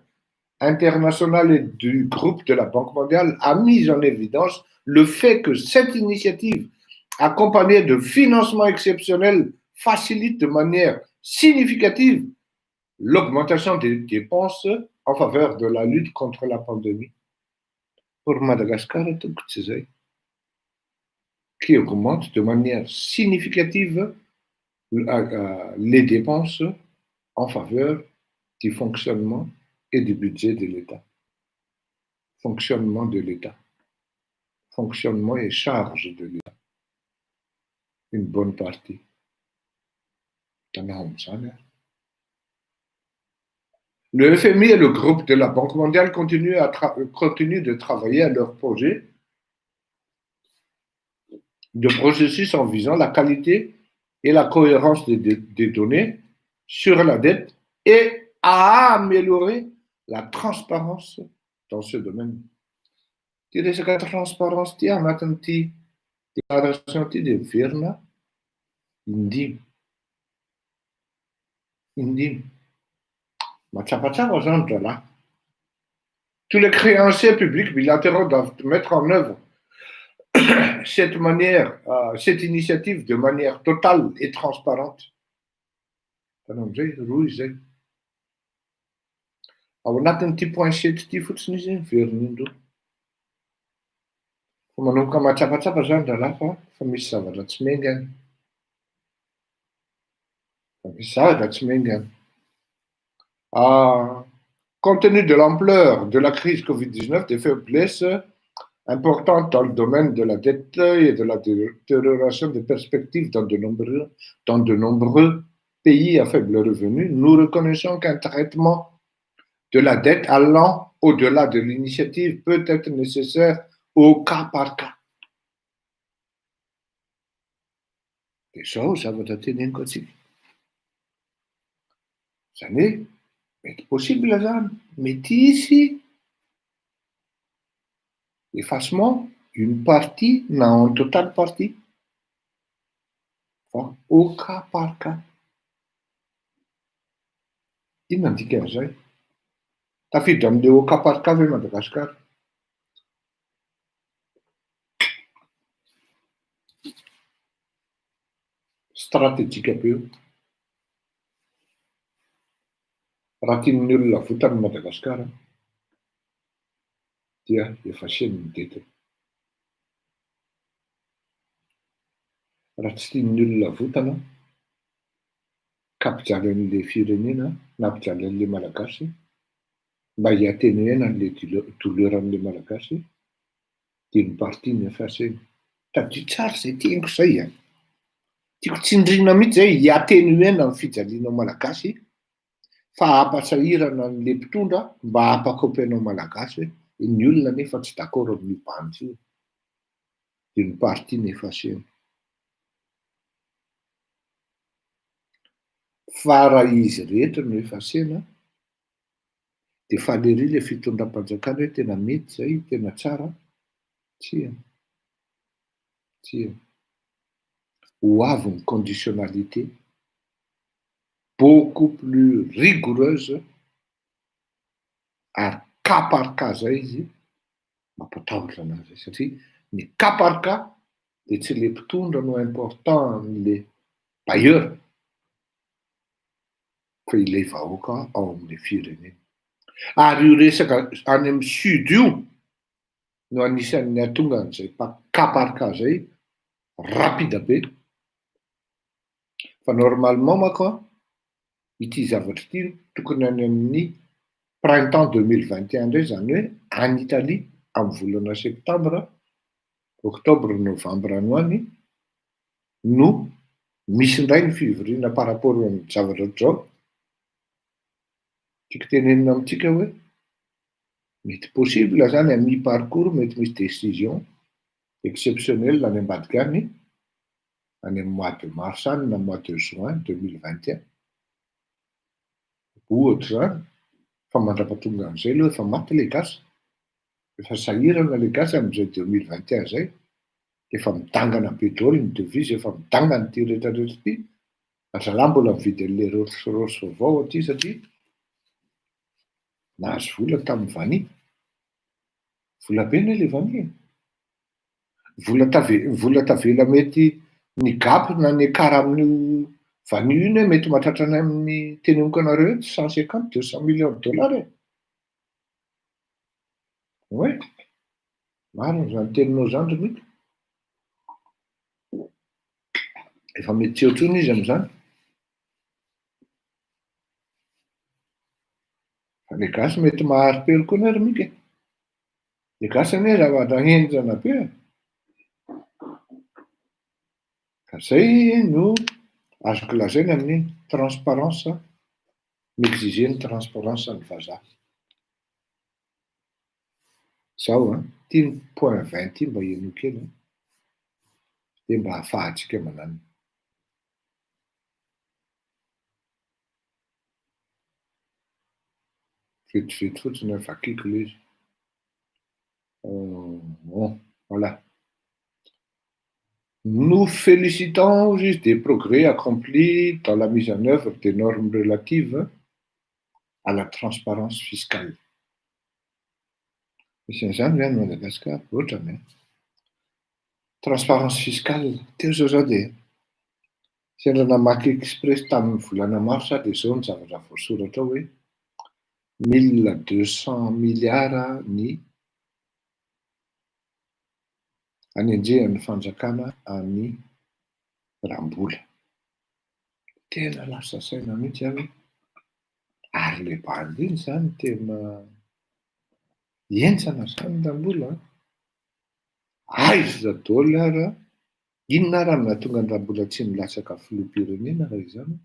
international et du groupe de la Banque mondiale a mis en évidence le fait que cette initiative, accompagnée de financements exceptionnels, facilite de manière significative l'augmentation des dépenses en faveur de la lutte contre la pandémie. Pour Madagascar, tompoko tsy zay, qui augmente de manière significative les dépenses en faveur du fonctionnement et du budget de l'État. Fonctionnement de l'État. Fonctionnement et charge de l'État. Une bonne partie. Tanao amin'izany ary. Le FMI et le groupe de la Banque mondiale continuent de travailler à leur projet de processus en visant la qualité et la cohérence des données sur la dette et à améliorer la transparence dans ce domaine. Ty resaka transparence ty anatin'ity déclaration ty de miverina indimy. Indimy. Matsapatsapa zany dralahy. Tous les créanciers publics bilatéraux doivent mettre en œuvre cette initiative de manière totale et transparente. Tanao amizay roa izy zay. Ao anatin'ity point sept ty fotsiny izy miverina indroa. Fa manomboka mahatsapatsapa zany dralahy fa misy zavatra tsy menga any. Fa misy zavatra tsy menga any. Ah, compte tenu de l'ampleur de la crise Covid-19, des faiblesses importantes dans le domaine de la dette et de la détérioration des perspectives dans de nombreux pays à faible revenu, nous reconnaissons qu'un traitement de la dette allant au-delà de l'initiative peut être nécessaire au cas par cas. De zao zavatra teneniko atsika. Zany hoe mety possible zany, mety hisy effacement une partie na en totale partie fa au cas par cas. Inona ny dikan'izay? Tafiditra amin'le au cas par cas ve Madagasikara? Stratejika be io. Raha tian'ny olona avotana i Madagasikara dia efaceny ny dette-ny. Raha tsy tian'ny olona avotana ka hampijaly an'ilay firenena na hampijaly an'ilay Malagasy mba hi-atténuer-na an'ilay douleur an'ilay Malagasy dia ny parti no effacer-ny. Tadidio tsara izay teniko izay a! Tiako tsindriana mihitsy izay hi-atténuer-na ny fijalianao Malagasy fa hampasahirana an'ilay mpitondra mba hampakaopy anao Malagasy hoe ny olona anefa tsy d'accord amin'io bandy io dia ny parti no effacer-ny. Fa raha izy rehetra no effacer-na dia faly ery ilay fitondram-panjakana hoe tena mety izay, tena tsara. Tsia. Tsia. Ho avy ny conditionnalité beaucoup plus rigoureuse ary cas par cas zay izy mampatahotra anazy satria ny cas par cas dia tsy le mpitondra no important amin'le bailleur fa ilay vahoaka ao amin'ilay firenena. Ary io resaka any amin'ny sud io no anisan'ny hahatonga an'izay cas par cas zay rapide be. Fa normalement manko an, ity zavatra ity tokony any amin'ny printemps 2021 indray, izany hoe any Italie amin'ny volana septambra, octobre, novembre any ho any no misy indray ny fivoriana par rapport amin'ny zavatra ohatr'izao. Tiako tenenina amintsika hoe mety possible zany à mi-parcours mety misy décision exceptionnelle any ambadika any, any amin'ny mois de mars any na mois de juin 2021. Ohatra izany, fa mandra-pahatonga an'izay aloha efa maty ilay gasy, efa sahirana ilay gasy amin'izay 2021 izay, efa midangana be daholo ny devise, efa midangana ity rehetra rehetra ity, ry zalahy mbola mividy an'ilay Rolls Royce vaovao aty satria nahazo vola tamin'ny vanille. Vola be anie ilay vanille e. Vola tave- vola tavela mety ny gap na ny écart amin'io vanille io anie mety mahatratra any amin'ny teneniko anareo eto 150, 200 millions de dollars e. Ouais, marina izany teninao izany ry Mika. Efa mety tsy eo intsony izy amin'izany. Fa le gasy mety mahari-pery koa anie ry Mika e. Le gasy anie zavatra henjana be e. Ka zay no azoko lazaina amin'ny transparence, mi-exiger ny transparence ny vazaha. Zao an, ty ny point 20 ty mba henoy kely an, de mba ahafahantsika mananona. Vetivety fotsiny an, vakiko le izy. Voilà. Nous félicitons juste des progrès accomplis dans la mise en œuvre des normes relatives à la transparence fiscale. Misy an'izany ve any Madagasikara? Ohatrany an. Transparence fiscale. Teo zao zaho dia sendra namaky Express tamin'ny volana marsa dia izao ny zavatra voasoratra ao hoe 1200 milliards ny anenjehan'ny fanjakana an'i Rambola. Tena lasa saina mihitsy aho hoe ary le bandy iny zany tena henjana zany Rambola an. Aiza daholo ary an, inona ary no nahatonga an'i Rambola tsy nilatsaka filoham-pirenena raha izany?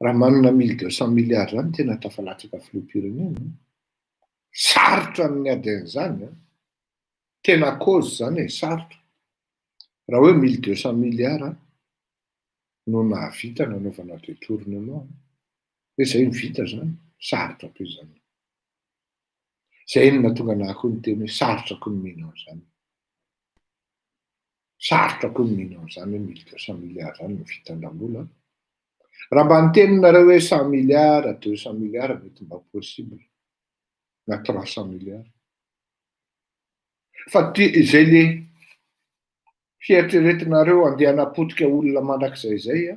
Raha manana 1200 milliards zany tena tafalatsaka filoham-pirenena an. Sarotra ny miady an'izany an. Tena cause zany e, sarotra. Raha hoe 1200 milliards no nahavita nanaovana détournement, hoe zay no vita zany, sarotra be zany. Zay no nahatonga anahy koa niteny hoe sarotra koa ny mino an'izany. Sarotra koa ny mino an'izany hoe 1200 milliards zany no vitan-dRambola. Raha mba niteny nareo hoe 100 milliards, 200 milliards, mety mba possible, na 300 milliards. Fa ty zay le fieritreretinareo andeha hanapotika olona mandrakizay zay a,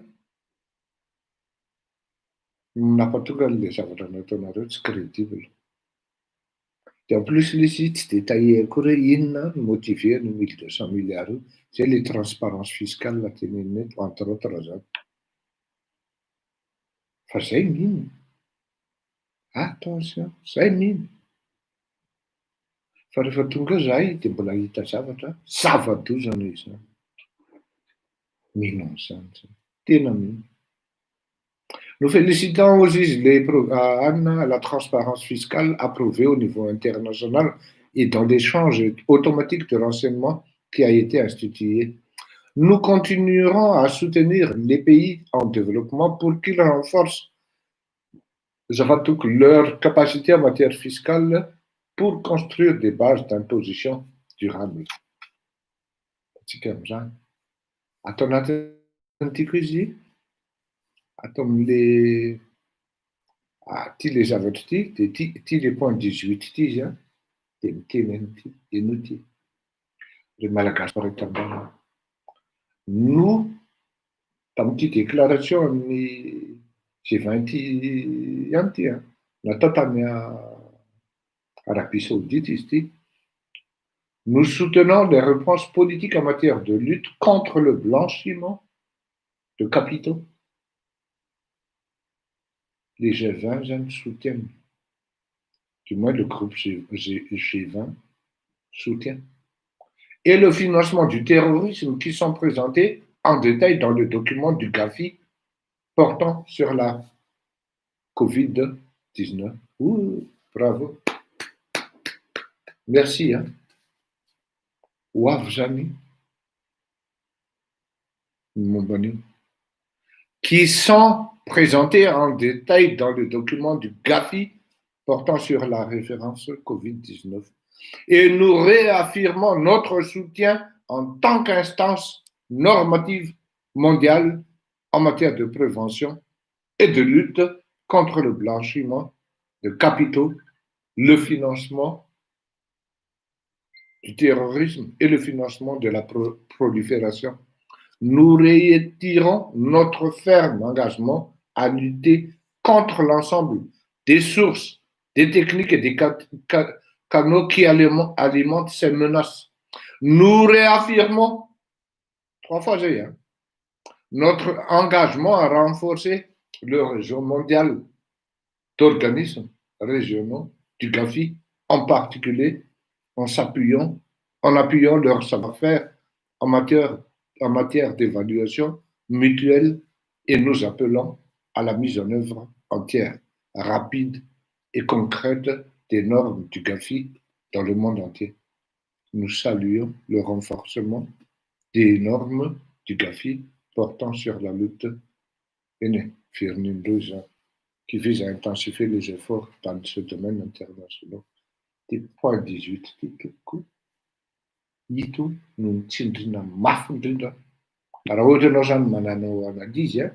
nampatonga an'le zavatra nataonareo tsy crédible. De en plus le izy tsy détaillé akory hoe inona ny motivé ny 1200 milliards io. Zay le transparence fiscale tenenina eto, entre autres zany. Fa zay mino, attention, zay mino. Fa rehefa tonga eo zahay de mbola hahita zavatra zava-doza noho izany. Mino an'izany zay, tena mino. Nous félicitons aussi les Anne, la transparence fiscale approuvée au niveau international et dans l'échange automatique de renseignements qui a été institué. Nous continuerons à soutenir les pays en développement pour qu'ils renforcent leur capacité en matière fiscale pour construire des bases d'imposition durables. Atsika am'izany atao anatin'ny tiako izy atao am'le ty le zavatra ty, de ty le point 18 ty izy a, de miteny an'ity eno ty le Malagasy ray tambana no tam'ity déclaration amin'ny G20 ihany ty a, natao tany Arabie Saoudite izy ty. Nous soutenons les réponses politiques en matière de lutte contre le blanchiment de capitaux. Les G20 zany soutiennent, du moins le groupe G20 soutient, et le financement du terrorisme qui sont présentés en détail dans le document du GAFI portant sur la Covid-19. Ouh, bravo. Merci. Hein. Ho avy zany ny momba an'io. Qui sont présentés en détail dans le document du GAFI portant sur la référence Covid-19. Et nous réaffirmons notre soutien en tant qu'instance normative mondiale en matière de prévention et de lutte contre le blanchiment de capitaux, le financement du terrorisme et le financement de la prolifération. Nous réitérons notre ferme engagement à lutter contre l'ensemble des sources, des techniques et des canaux qui alimentent ces menaces. Nous réaffirmons, trois fois j'ai, hein, notre engagement à renforcer le réseau mondial d'organismes régionaux du GAFI, en particulier en s'appuyant, en appuyant leur savoir-faire en matière d'évaluation mutuelle et nous appelons à la mise en œuvre entière, rapide et concrète des normes du GAFI dans le monde entier. Nous saluons le renforcement des normes du GAFI portant sur la lutte qui vise à intensifier les efforts dans ce domaine international. Ty point 18 ty tompoko ito no nitsindrina mafy indrindra. Raha ohatra ianao zany mananao analyse a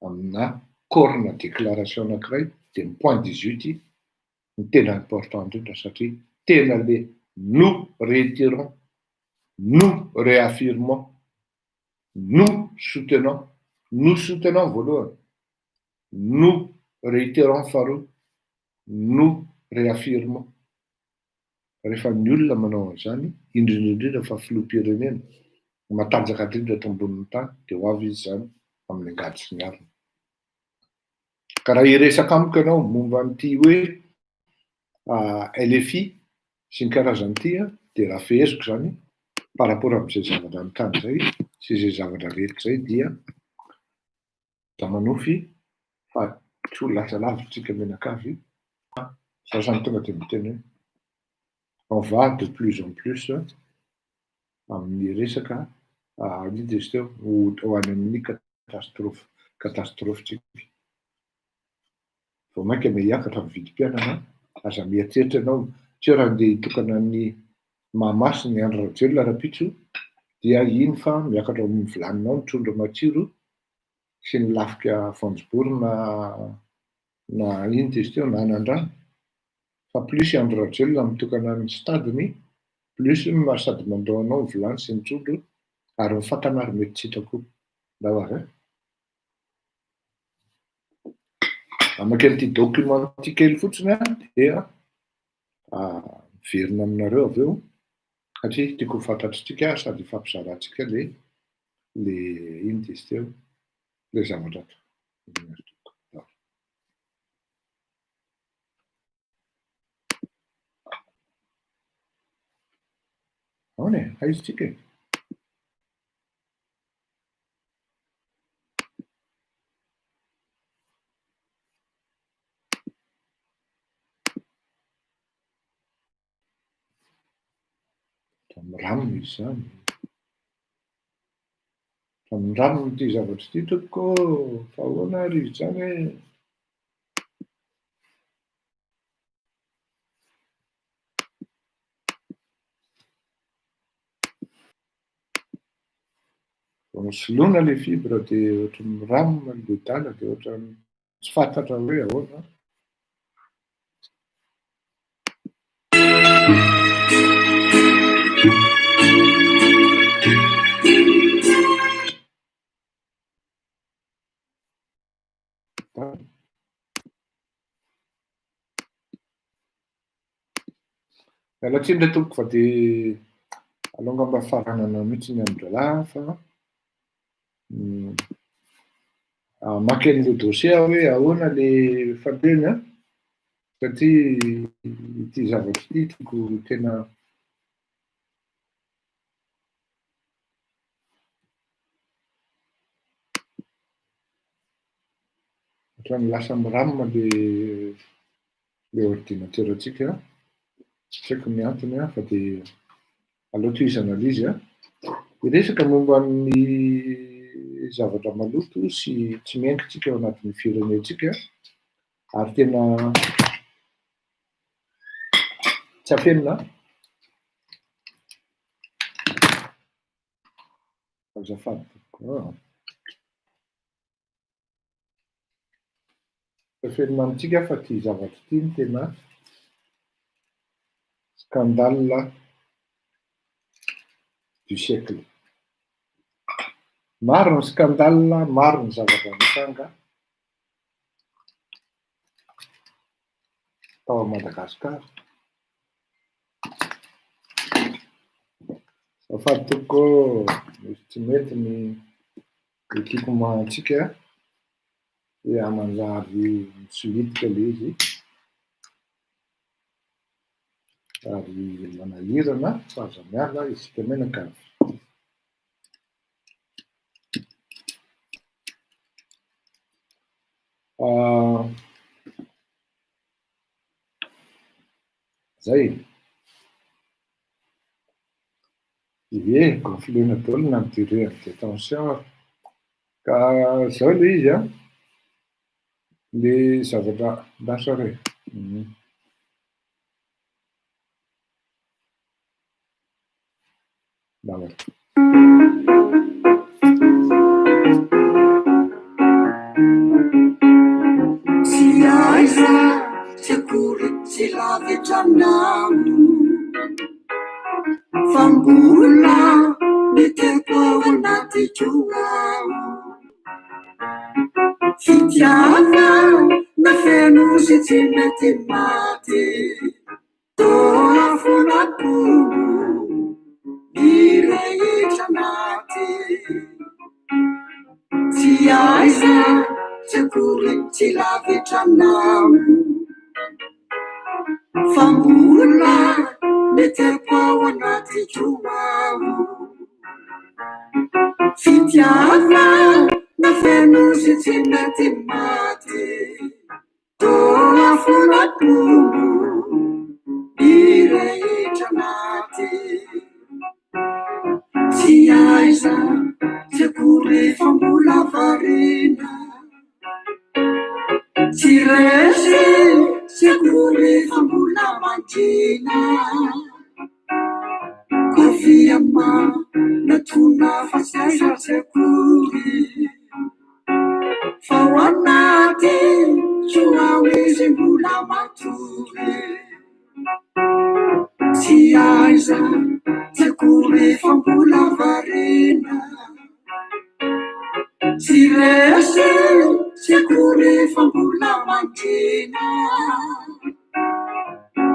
amina corps-na déclaration anankiray, de ny point 18 ny tena important indrindra, satria tena le nous réitérons, nous réaffirmons, nous soutenons, nous soutenons voalohany, nous réitérons faharoa, nous réaffirmons. Rehefa ny olona manao an'izany, indrindraindrindra fa filoham-pirenena matanjaka indrindra eto ambonin'ny tany, de ho avy izy zany amin'ny angady sy ny arina. Ka raha hiresaka amiko ianao momba an'ity hoe LFI sy ny karazan'ity a, de raha feheziko zany par rapport am'izay zavatra nytany zay sy zay zavatra rehetra zay, dia za manofy fa tsy ho lasa lavitsika mianakavy. Za zany tonga de miteny hoe on va de plus en plus amin'ny resaka ino izy teo, ho any amin'ny catastrophe tsika. Vao mainka miakatra ny vidim-piainana. Aza mieritreritra ianao tsy hoe raha andeha hitokana ny Mahamasina ny Andry Rajoelina rahampitso dia iny fa miakatra amin'ny vilaninao ny trondro matsiro. sy ny lafika voanjobory na na inona izy teo na anandrano fa plus i Andry Rajoelina mitokana ny stade-ny plus sady mandao anao ny vilany sy ny trondro ary ny fatana ary mety tsy hita koa. Ndao ary a. Hamaky an'ity document ity kely fotsiny aho dia miverina aminareo avy eo satria tiako ho fantatritsika sady hifampizarantsika le le inona izy teo le zavatra ato. Ahoana e? Aiza tsika e? Miramina izy izany. Miramina ity zavatra ity tompoko ô, fa ahoana ary izy izany e? Vao nosoloina ilay fibre dia ohatran'ny miramina ilay dala dia ohatran'ny tsy fantatra hoe ahoana. Miala tsiny re tompoko fa dia aleo angamba faranana mihitsy ny amin-drahalahy fa hamaky an'ilay dossier aho hoe ahoana ilay fandehany an, satria ity zavatra ity tiako tena Ohatran'ny lasa miramina le le ordinateur-ntsika, tsy haiko ny antony an, fa dia aleo tohizana ilay izy an. Hiresaka momba ny zavatra maloto sy tsy miainga tsika ao anatin'ny firenentsika ary tena tsy afenina an. Azafady tompoko an. Afenina amintsika fa ity zavatra ity no tena scandale du siècle. Maro ny scandale, maro ny zavatra nitranga tao Madagasikara. Azafady tompoko ô, misy tsy mety ny équipement-ntsika dia manjary misolitika ilay izy ary manahirana fa aza miala isika mianakavy. Zay e. Ie, gonflena daholo na ny durée an'ny détention ary. Ka zao le izy an, le zavatra, lasa re. Tsy aiza tsy akory tsy lavitra anao fa mbola mitepo ao anatiko ao. Fitiavana feno sy tsy mety maty. Toa afon'akoho mirehitra anaty. Tsy aiza tsy akory tsy lavitra anao fa mbola mitepo ao anatiko ao. Fitiavana feno sy tsy mety maty. Toa afon'akoho mirehitra anaty. Tsy aiza tsy akory fa mbola variana. Tsy resy tsy akory fa mbola mangina. Kovia manatona fa tsy aiza tsy akory. anaty soa ho izy mbola matory. Tsy aiza tsy akory fa mbola variana. Tsy resy tsy akory fa mbola mangina.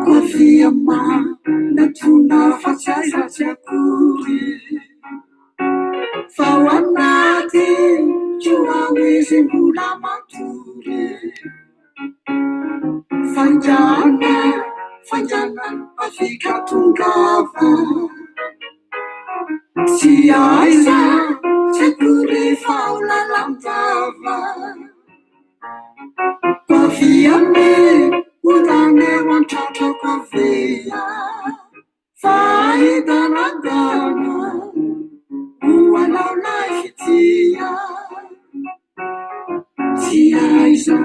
Koa avia manatona fa tsy aiza tsy akory. Fa ao anaty koa ao izy mbola matory. Faingana, faingana, avia tongava. Tsy aiza, tsy akory fa ao lalandava. Koa avia anie, ondana eo an-tratrako avia. Fa hidanadana ho anao lahy fitia. Tsy aiza,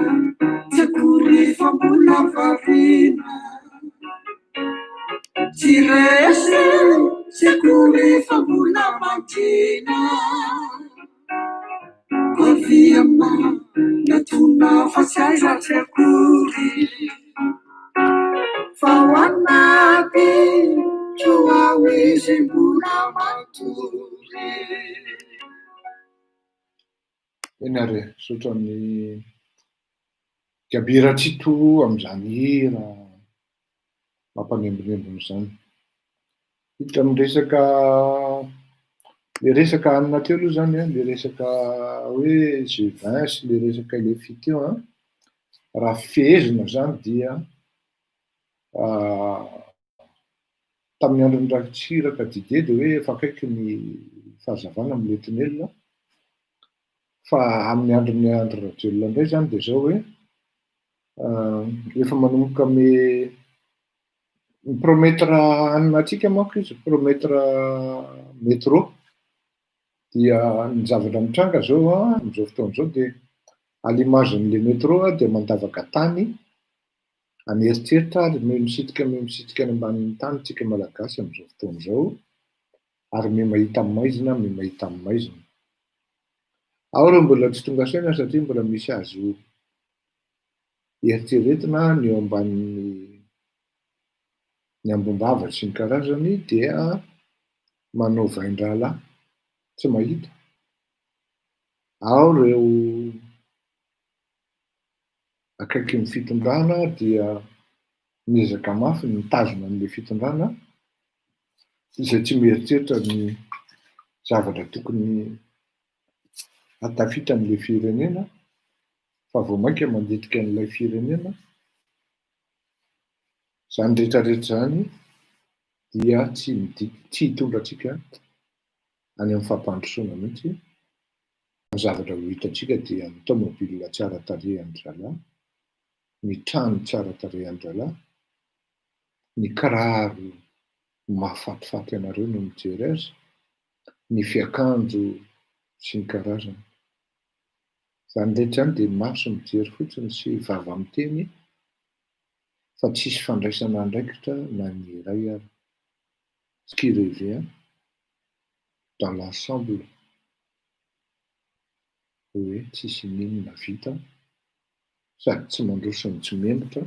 tsy akory fa mbola variana. Tsy resy, tsy akory fa mbola mangina. Koa avia manatona fa tsy aiza tsy akory. Fa ao anaty koa ao izy mbola matory. Eny ary e, misaotra an'i Gaby Ratsito amin'izany hira mampanembonembona izany. Hiditra amin'ny resaka, le resaka anona teo aloha izany an, le resaka hoe G20 sy le resaka le fi teo an, raha fehezina izany dia tamin'ny andron'i Ratsiraka Didier dia hoe efa akaiky ny fahazavana amin'ilay tonelina, fa amin'ny andron'i Andry Rajoelina indray izany dia izao hoe efa manomboka me mi-promettre hanina antsika manko izy, mi-promettre métro, dia ny zavatra mitranga izao an, amin'izao fotoana izao dia à l'image-n'ilay métro dia mandavaka tany an'eritreritra ary miha misitrika miha misitrika any ambanin'ny tany tsika Malagasy amin'izao fotoana izao ary miha mahita maizina miha mahita maizina. Ao ireo mbola tsy tonga saina satria mbola misy azo eritreretina ny eo ambanin'ny ny ambom-bava sy ny karazany dia manao vain-drahalahy tsy mahita. Ao ireo akaikin'ny fitondrana dia miezaka mafy ny mitazona an'ilay fitondrana izay tsy mieritreritra ny zavatra tokony hahatafita an'ilay firenena fa vao mainka mandinika an'ilay firenena. Izany rehetra rehetra izany dia tsy midika, tsy hitondra antsika any amin'ny fampandrosoana mihitsy. Ny zavatra ho hitantsika dia ny taomobilina tsara tarehy an-dry zalahy, ny trano tsara tarehy an-dry zalahy, ny kiraro mahafatifaty anareo no mijery azy, ny fiakanjo sy ny karazany. Izany rehetra izany dia maso mijery fotsiny sy vava miteny fa tsisy fandraisana andraikitra na ny iray ary. Ce qui revient dans l'ensemble hoe tsisy n'inona vita sady tsy mandroso no tsy mihemotra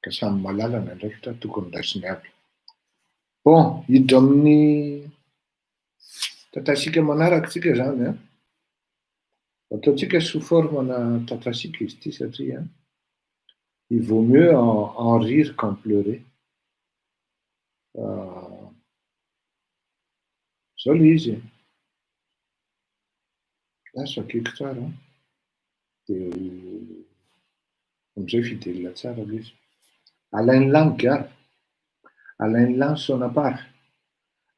ka samy mahalala ny andraikitra tokony raisiny avy. Bon, hiditra amin'ny tatasika manaraka tsika izany an. Ataontsika sous forme na tatasika izy ity satria il vaut mieux en rire qu'en pleurer. Zao le izy e. Lasa akaiky tsara an. Dia amin'izay fidèle tsara ilay izy. Alain'lah ny gara, alain'lah ny Sonapar,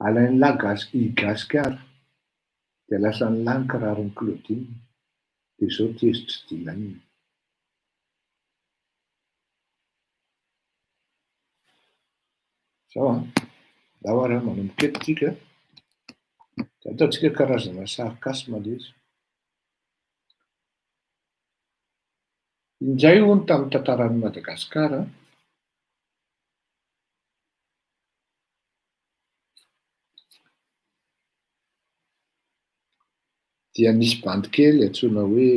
alain'lah gasy i Gasikara, dia lasan'lah ny kiraron'i Claudine, dia izao tezitr'i Dylan. Zao an, ndao ary an, manomboka eto tsika, dia ataontsika karazana sarcasme ilay izy. Injay hono tamin'ny tantaran'i Madagasikara, Dia nisy bandy kely antsoina hoe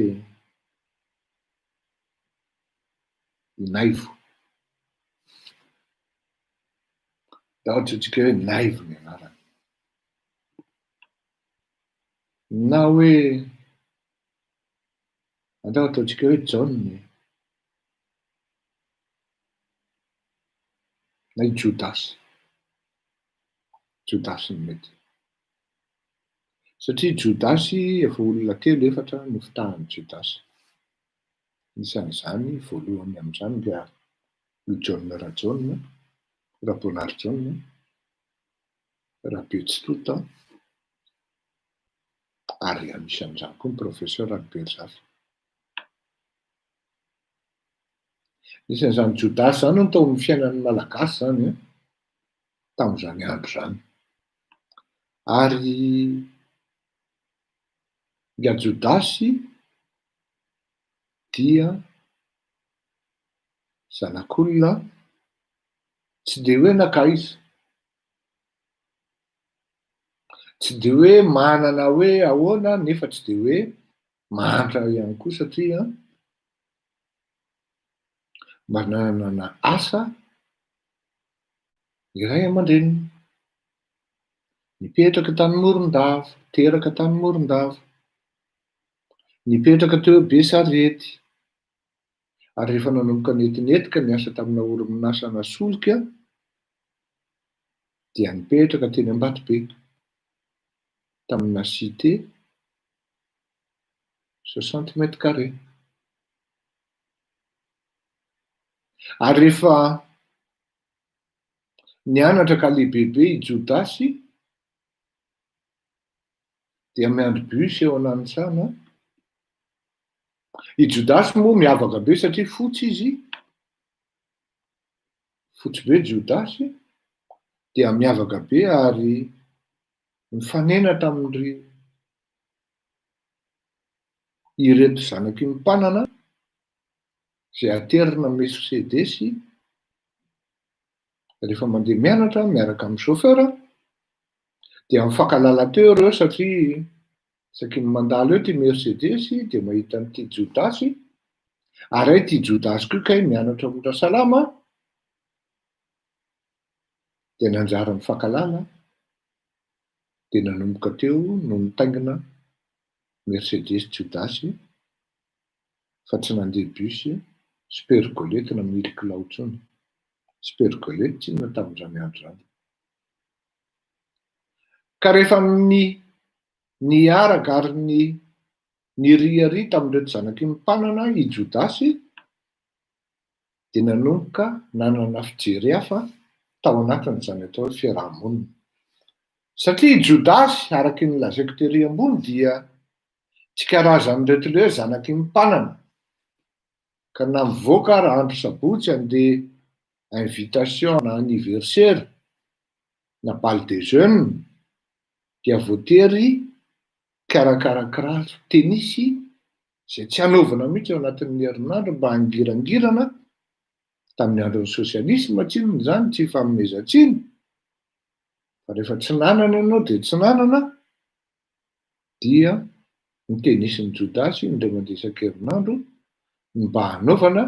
i Naivo. Ndao antsointsika hoe Naivo ny anarany. Na hoe andao ataontsika hoe Jaona e. Na i Jodasy. Jodasy no mety. Satria Jodasy efa olona telo efatra nofitahan'i Jodasy. Anisan'izany, voalohany amin'izany dia i Jaona Rajaona, Raboanarijaona, Rabetsitota, ary anisan'izany koa ny Professeur Albert Zafy. Nisy an'izany Jodasy izany hono tao amin'ny fiainan'ny Malagasy izany an, tamin'izany andro izany. Ary i Jodasy dia zanak'olona tsy dia hoe nankaiza, tsy dia hoe manana hoe ahoana nefa tsy dia hoe mahantra ihany koa satria mba nanana asa ny ray aman-dreniny. Nipetraka tany Morondava, teraka tany Morondava, nipetraka teo Besarety, ary rehefa nanomboka netinety ka niasa tamina orinasana solika dia nipetraka teny Ambatobe, tamina cité 60 mètres carrés. Ary rehefa nianatra ka lehibebe i Jodasy, dia miandry bus eo Ananisana. I Jodasy moa miavaka be satria fotsy izy, fotsy be Jodasy, dia miavaka be ary nifanena tamin'ry ireto zanaky ny mpanana izay aterina Mercedes rehefa mandeha mianatra miaraka amin'ny chauffeur dia mifankahalala teo ireo satria isaky ny mandalo eo ity Mercedes dia mahita an'ity Jodasy ary hay ity Jodasy koa kay mianatra mora salama dia nanjary nifankahalala dia nanomboka teo no nitaingina Mercedes Jodasy fa tsy nandeha bus sy pergolette na mily kilao intsony. Sy pergolette tsinona tamin'izany andro izany. Ka rehefa ny niaraka ary ny niriaria tamin'ireto zanaky ny mpanana i Jodasy dia nanomboka nanana fijery hafa tao anatin'izany atao hoe fiaraha-monina. Satria i Jodasy, araka ny lazaiko tery ambony, dia tsy karazan'ireto ilay hoe zanaky ny mpanana, ka na mivoaka ary andro sabotsy handeha invitation na anniversaire na bal des jeunes dia voatery hikarakara kiraro tenisy izay tsy hanaovana mihitsy ao anatin'ny herinandro mba hangirangirana, tamin'ny andron'ny sosialisma tsinona izany, tsy ifanomezan-tsiny, fa rehefa tsy nanana ianao dia tsy nanana, dia ny tenisin'i Jodasy indray mandeha isan-kerinandro no mba hanaovana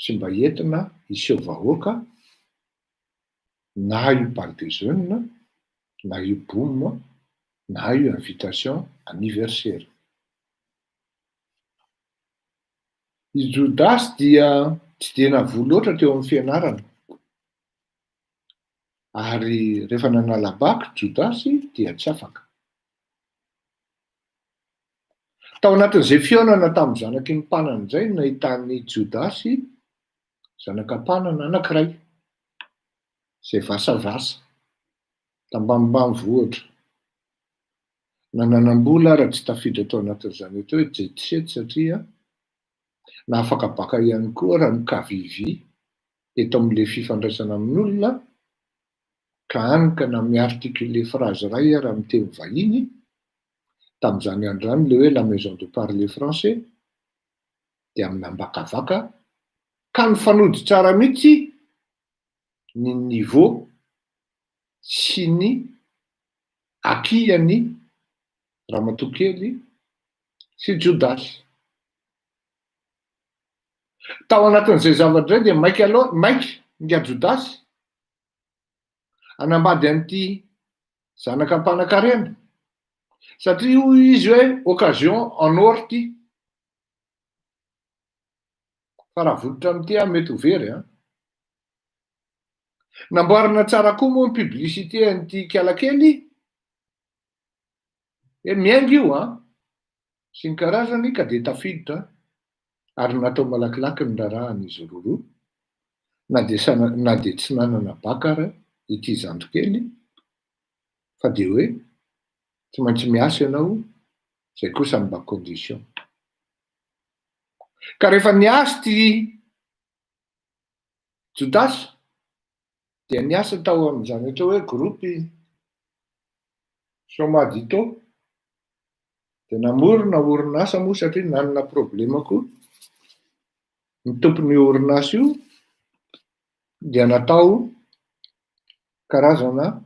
sy mba entina hiseho vahoaka na io bal des jeunes na io boum na io invitation anniversaire. I Jodasy dia tsy dia navoa loatra teo amin'ny fianarana, ary rehefa nanala bac Jodasy dia tsy afaka. Tao anatin'izay fihaonana tamin'ny zanaky ny mpanana izay no nahitan'i Jodasy zanaka mpanana anankiray, izay vasavasa, tambanimbanivohitra. Na nanam-bola ara tsy tafiditra tao anatin'izany atao hoe jet set satria na afaka baka ihany koa raha ny kavivy eto amin'ilay fifandraisana amin'olona ka hany ka na mi-articuler phrase iray ara amin'ny teny vahiny, tamin'izany andro izany ilay hoe la maison de parler français dia amin'Ambakavaka ka nifanojo tsara mihitsy ny niveau sy ny acquis an'i ramatoa kely. sy Jodasy. Tao anatin'izay zavatra izay dia maika loa- maika ingahy Jodasy hanambady an'ity zanaka mpanankarena satria hoy izy hoe occasion en or ity. Fa raha votitra amin'ity aho mety ho very an. Namboarina tsara koa moa ny publicité an'ity kialakely hoe miainga io an, sy ny karazany ka dia tafiditra ary natao malakilaky ny raharahan'izy roroa na dia sana- na dia tsy nanana bac ara ity zandrikely fa dia hoe tsy maintsy miasa ianao izay kosa ny mba condition. Ka rehefa niasa ity Jodasy dia niasa tao amin'izany atao hoe groupe Somadito, dia namorona orinasa moa satria nanana problema koa ny tompon'io orinasa io, dia natao karazana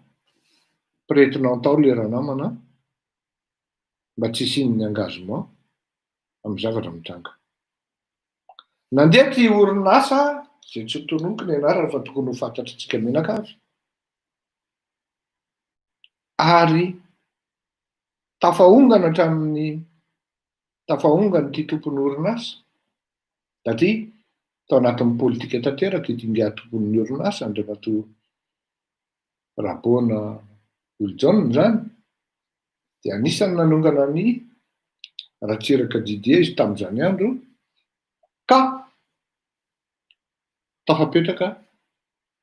prête-nom tao le ranamana mba tsy hisian'ny engagement amin'ny zavatra mitranga. Nandeha ity orinasa izay tsy tononiko ny anarany fa tokony ho fantatr'tsika mianakavy ary tafaongana hatramin'ny tafaongana ity tompon'ny orinasa satria tao anatin'ny politika tanteraka ity ingahy tompon'ny orinasa Andriamatoa Raboana Olonjaona izany dia anisan'ny nanongana an'i Ratsiraka Didier izy tamin'izany andro ka tafapetraka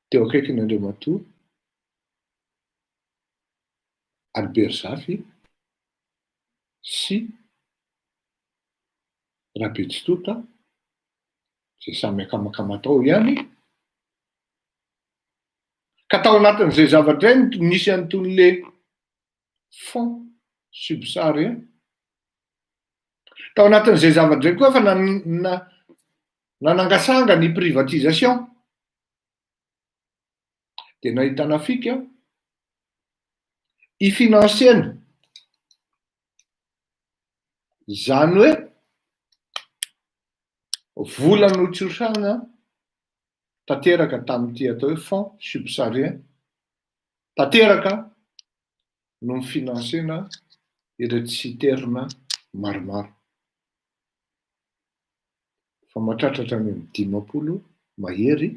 teo akaikin'i Andriamatoa Albert Zafy sy Rabetsitota izay samy akamakama tao ihany. Ka tao anatin'izay zavatra izay no nisy an'itony le fonds subsaharien. Tao anatin'izay zavatra izay koa efa nanangasanga ny privatisation. Dia nahitana fika hi-financer-na izany hoe vola notsosana tanteraka tamin'ity atao hoe fonds subsaharien tanteraka no ni-financer-na ireto citerne maromaro. Fa mahatratra hatrany amin'ny 50 mahery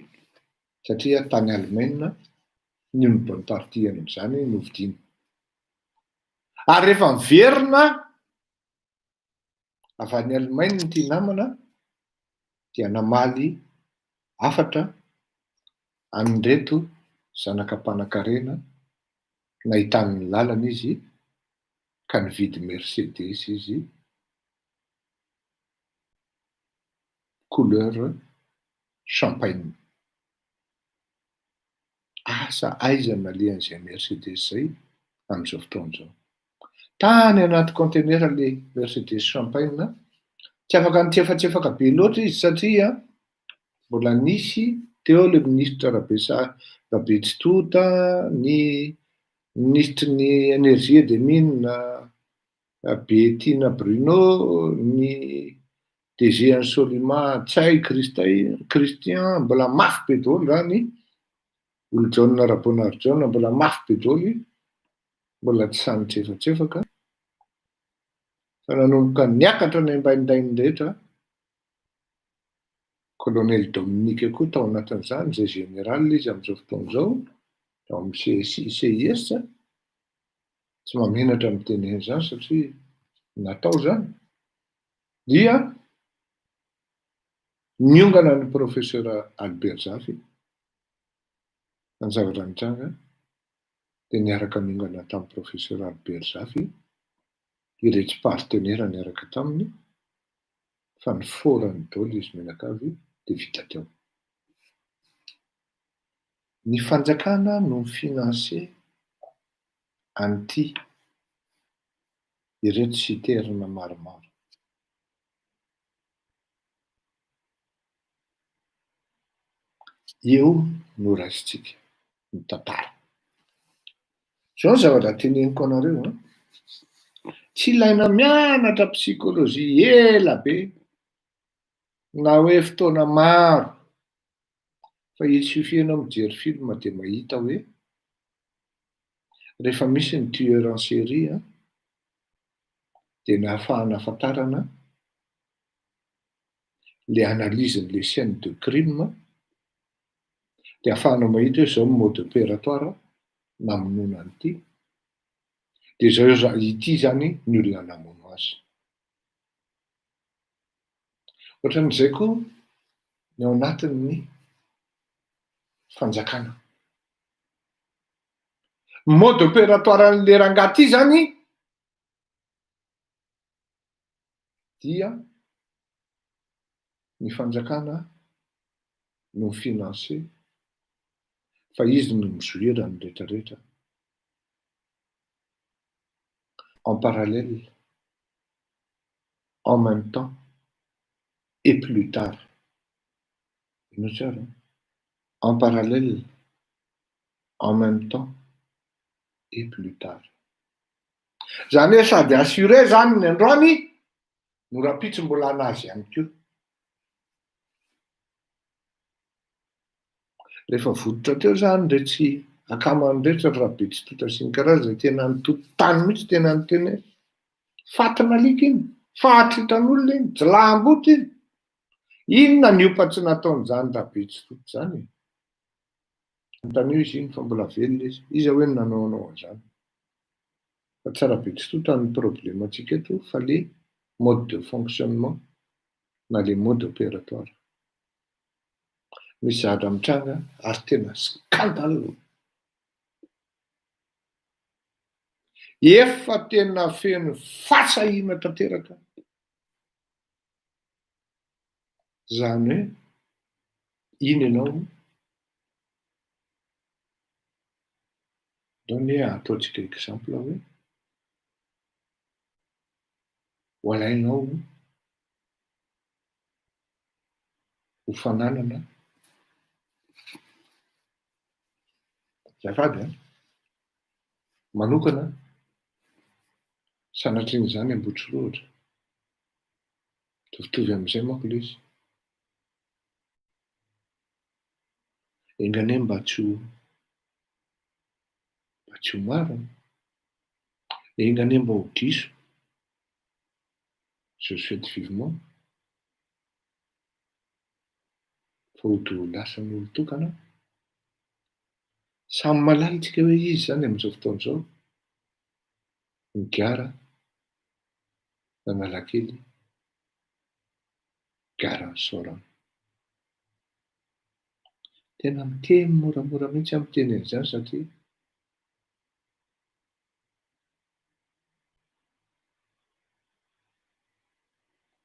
satria tany Alemaina ny une bonne partie amin'izany novidiana. Ary rehefa miverina avy any Allemagne ity namana dia namaly hafatra an'ireto zanaka mpanankarena nahitany ny lalana izy ka nividy Mercedes izy couleur champagne. Asa aiza no nalehan'izay Mercedes izay amin'izao fotoana izao. Tany anaty conteneur le Mercedes champagne, tsy afaka nitsefatsefaka be loatra izy satria mbola nisy teo le minisitra Rabesa- Rabetsitota, ny minisitry ny energie et des mines Betiana Bruno, ny DG an'i Solima Ntsay Christian, mbola mafy be daholo zany, Olojaona Raboanarijaona mbola mafy be daholo. mbola tsy sahy nitsefatsefaka fa nanomboka niakatra ny ambaindainy rehetra, Colonel Dominique koa tao anatin'izany, izay général izy amin'izao fotoana izao, ao amin'ny CSI, CIS, tsy mahamenatra miteny an'izany satria natao izany, dia niongana ny professeur Albert Zafy, fa ny zavatra nitranga dia niaraka niongana tamin'ny Professeur Albert Zafy iretsy partenaires niaraka taminy fa ny forany daholo izy mianakavy dia vita teo. Ny fanjakana no mi-financer an'ity ireto citernes maromaro. Eo no raisintsika ny tantara. Zao ny zavatra teneniko anareo an, Tsy ilaina mianatra psychologie ela be na hoe fotoana maro fa il suffit ianao mijery film de mahita hoe rehefa misy ny tueur en série an, de ny ahafahana ahafantarana le analyse-n'le scène de crime de ahafahanao mahita hoe zao ny mode opératoire namonoana an'ity, de zao za- ity zany ny olona namono azy. Ohatran'izay koa ny ao anatin'ny fanjakana. Mode opératoire an'le rangahy ty zany dia ny fanjakana no mi-financer fa izy no mi-jouir ny rehetrarehetra en parallèle, en même temps et plus tard. Ino tsara? En parallèle, en même temps et plus tard. Zany hoe sady assuré zany ny androany no rahampitso mbola anazy ihany koa. Rehefa votitra teo zany retsy akamany retsy ry Rabetsitota sy ny karazany tena nitoto tany mihitsy tena niteny hoe fatin'alika iny, fahatritran'olona iny, jilaham-boto iny. Inona ny ompa tsy nataon'izany Rabetsitota izany e? Anontanio izy iny fa mbola velona izy. Iza hoe no nanao anao an'izany? Fa tsy Rabetsitota ny problème-ntsika eto fa le mode de fonctionnement na le mode opératoire. Misy zavatra mitranga ary tena scandale. Efa tena feno fahasahiana tanteraka. Zany hoe iny ianao ndao anie ataontsika exemple hoe ho alainao ho fananana azafady an, manokana sanatrian'izany Ambohitsirohitra, mitovitovy amin'izay manko ilay izy. Enga anie mba tsy ho mba tsy ho marina, enga anie mba ho diso, je souhaite vivement fa hody ho lasan'olon-tokana. Samy mahalala isika hoe iza izany amin'izao fotoana izao ny gara Analakely, garan'i Soarano. Tena miteny moramora mihitsy aho miteny an'izany satria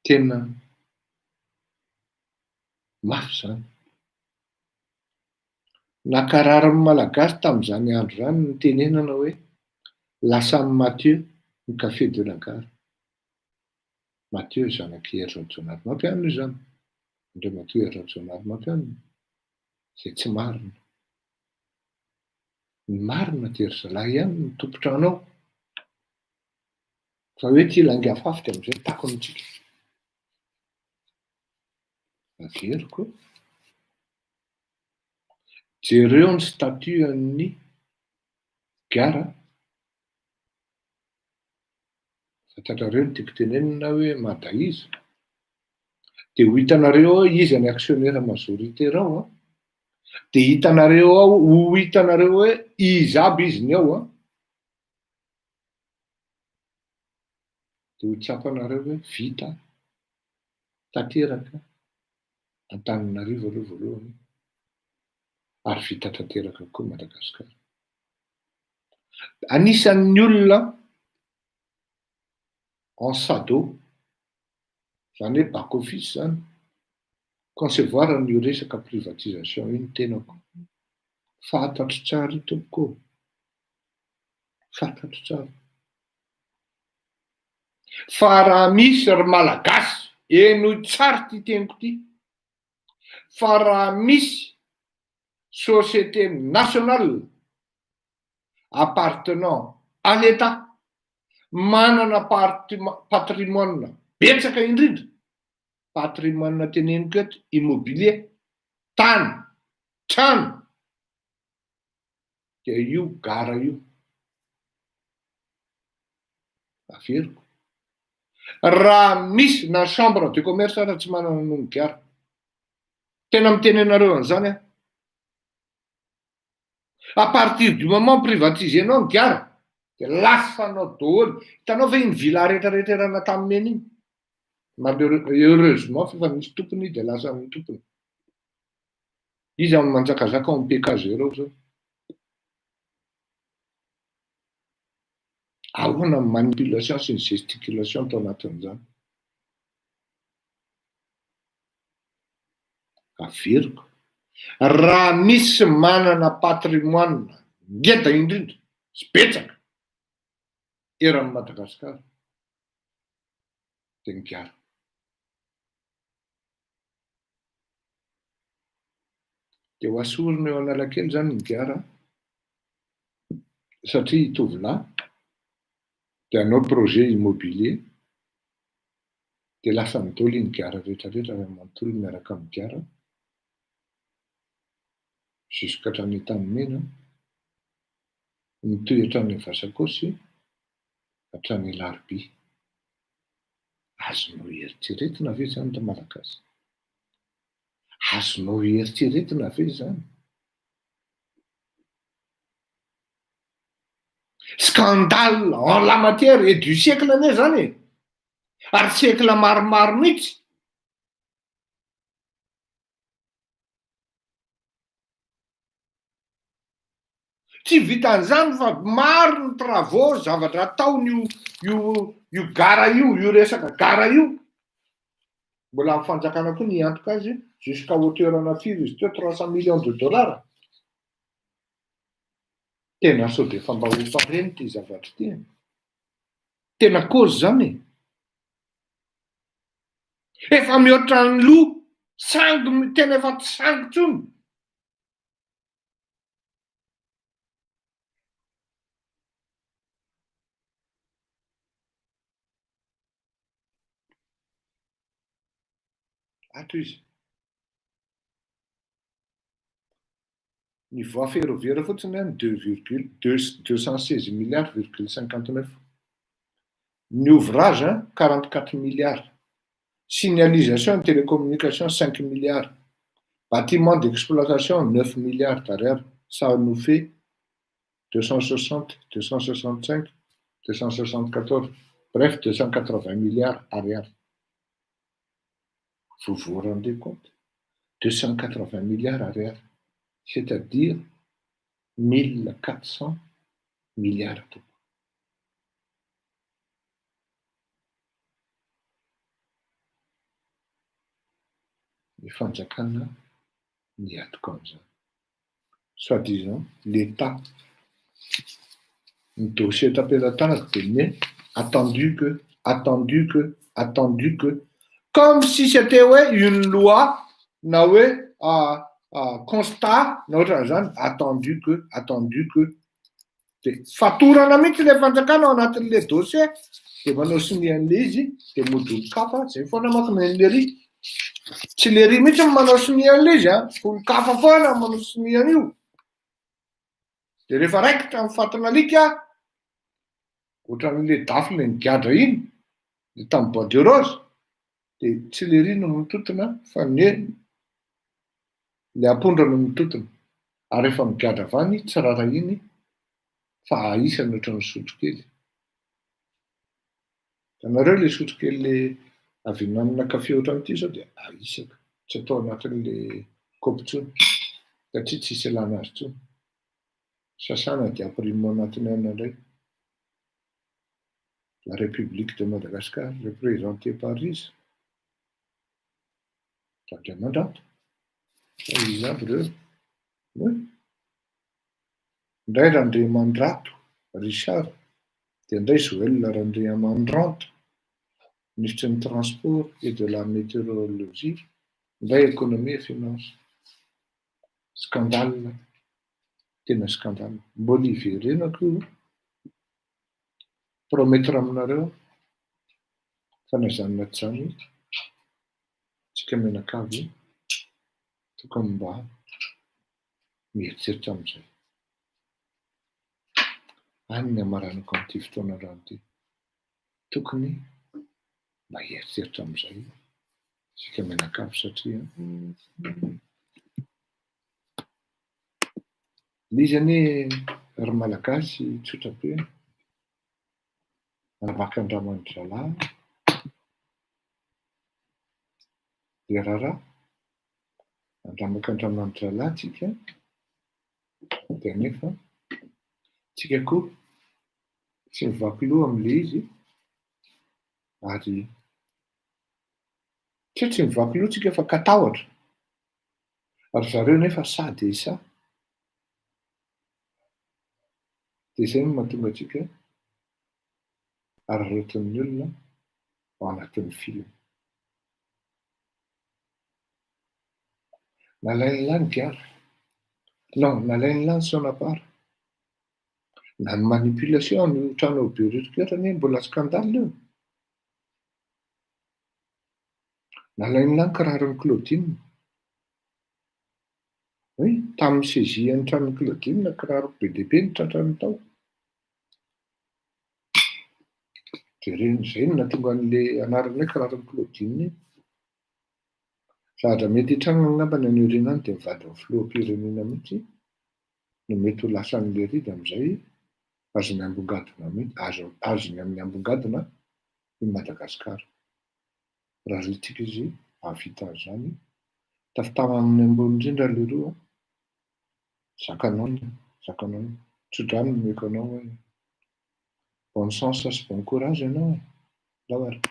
tena mafy izany. Nankarary ny Malagasy tamin'izany andro izany ny nitenenana hoe lasan'i Mathieu ny café de la gare. Mathieu zanak'i Hery Rajaonarimampianina io izany, Andriamatoa Hery Rajaonarimampianina, izay tsy marina. Ny marina dia ry zalahy ihany no tompon-trano ao. Fa hoe ity lainga afafy dia amin'izay takona antsika. Averiko. Jereo ny statut an'ny gara. Fantatrareo ny tiako tenenina hoe Mada iza? Dia ho hitanareo ao iza ny actionnaire majoritaire ao an. Dia hitanareo ao, ho hitanareo hoe iza aby izy ny ao an. Dia ho tsapanareo hoe vita tanteraka Antananarivo aloha voalohany ary vita tanteraka koa Madagasikara. Anisan'ny olona en sado, izany hoe back office izany, concevoir an'io resaka privatisation io ny tenako. Fantatro tsara io tompoko ô! Fantatro tsara. Fa raha misy ry Malagasy, henoy tsara ity teniko ity, fa raha misy société nationale appartenant à l'Etat. manana patrimoine betsaka indrindra, patrimoine teneniko eto immobilier, tany, trano, dia io gara io. Averiko. Raha misy na chambre de commerce ara tsy manana noho ny gara. Tena miteny anareo an'izany aho. À partir du moment privatiser-nao ny gara dia lasanao daholo. Hitanao ve iny villa rehetra rehetra eran'Antanimena iny? Malheureux, heureusement fa efa misy tompony dia lasan'ny tompony. Iza no manjakazaka ao amin'ny PK zéro zao? Ahoana ny manipulation sy ny gesticulation tao anatin'izany? Averiko, raha misy manana patrimoine ngeda indrindra sy betsaka eran'i Madagasikara dia ny gara. Dia ho asorina eo Analakely izany ny gara satria i tovolahy dia hanao projet immobilier dia lasany daholo iny gara rehetra rehetra ray manontolo miaraka amin'ny gara jusqu'à hatrany Antanimena, mitohy hatrany Vasakoasy hatrany Alarobia. Azonao eritreretina ve izany ry Malagasy? Azonao eritreretina ve izany? Scandale en la matière et du siècle anie izany e! Ary siècle maromaro mihitsy. Tsy vitan'izany fa maro ny travaux zavatra ataon'io io io gara io, io resaka gara io. Mbola ny fanjakana koa niantoka azy jusqu'à hauteur ana firy izy teo, 300 millions de dollars. Tena sao dia efa mba ho pareny ity zavatra ity e. Tena cause zany e. Efa mihoatra ny loha, sangy, tena efa tsy sangy intsony. Ato izy. Ny voie ferroviaire fotsiny an, deux virgule deux 216 milliards virgule 59. Ny ouvrage an, 44 milliards. Signalisation et télécommunication 5 milliards. Bâtiment d'exploitation 9 milliards d'ariary. Ça nous fait 260, 265, 274, bref 280 milliards ariary. Vous vous rendez compte? 280 milliards ariary, c'est-à-dire 1400 milliards tompoko. Ny fanjakana niatoka amin'izany. Soit disant l'Etat. Ny dossier eto am-pelatanako dia ny hoe attendu que, attendu que, attendu que. Comme si c'était hoe une loi na hoe constat na ohatran'izany, attendu que, attendu que. Dia fatorana mihitsy ilay fanjakana ao anatin'ilay dossier, dia manao sonia an'ilay izy, dia mody olon-kafa, izay foana manko ny an'i Lery. Tsy Lery mihitsy no manao sonia an'ilay izy an, olon-kafa foana no manao sonia an'io. Dia rehefa raikitra ny fatin'alika, ohatran'ilay dafy ilay nigadra iny, ilay tamin'ny bois de rose, dia tsy Lery no mitotona fa ny ilay ampondra no mitotona. Ary rehefa migadra avy any tsy rarahiny fa ahisany ohatran'ny sotrokely. Hitanareo ilay sotrokely le avy hinanana kafe ohatran'ity zao dia ahisaka, tsy atao anatin'le kaopy intsony satria tsisy ilana azy intsony. Sasana dia ampirimina ao anatin'ny anona indray. La République de Madagascar représentée par iza? Randriamandranto. Fa iza aby ireo? Oay. Indray Randriamandrato Richard, dia indray Joël Randriamandranto, minisitry ny Transport et de la Météorologie, indray Économie et Finance. Scandale, tena scandale. Mbola hiverenako io. Promettre aminareo fa na izany na tsy izany, tsika mianakavy tokony mba mieritreritra amin'izay. Any ny hamaranako an'ity fotoana androany ity. Tokony mba hieritreritra amin'izay isika mianakavy satria ilay izy anie ry Malagasy tsotra be e. Andramakandraman-dry zalahy dia raharaha, andramakandraman-dry zalahy tsika dia nefa tsika koa tsy mivaky loha amin'ilay izy ary tsy hoe tsy mivaky loha tsika fa katahotra. Ry zareo nefa sahy dia sahy. Dia izay no mahatonga antsika araraotin'ny olona ao anatin'ny film. Nalain'lah ny gara. Non, nalain'lah ny Sonapar. Na ny manipulation an'io trano ao Behoririka io ary anie mbola scandale io. Nalain'lah ny kiraron'i Claudine. Oui, tamin'ny saisie an'ny tranon'i Claudine, kiraro be dia be no tratrany tao. Dia ireny izay no nahatonga an'ilay anarana hoe kiraron'i Claudine iny. Zavatra mety hitranga angamba any aoriana any dia ny vadin'ny filoham-pirenena mihitsy no mety ho lasan'ilay ridy amin'izay azony ambongadina mihitsy, azo azony amin'ny ambongadina i Madagasikara. Raha ritsika izy hahavita an'izany, tafitama amin'ny ambony indrindra leroa a! Zakanao iny, zakanao iny. Tso-drano no omeko anao hoe bonne chance sy bon courage ianao e! Ndao ary.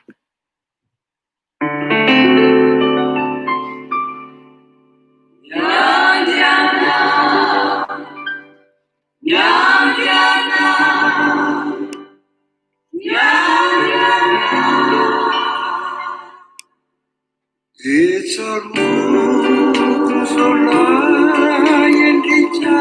Dia tsaroako zao lahy endrika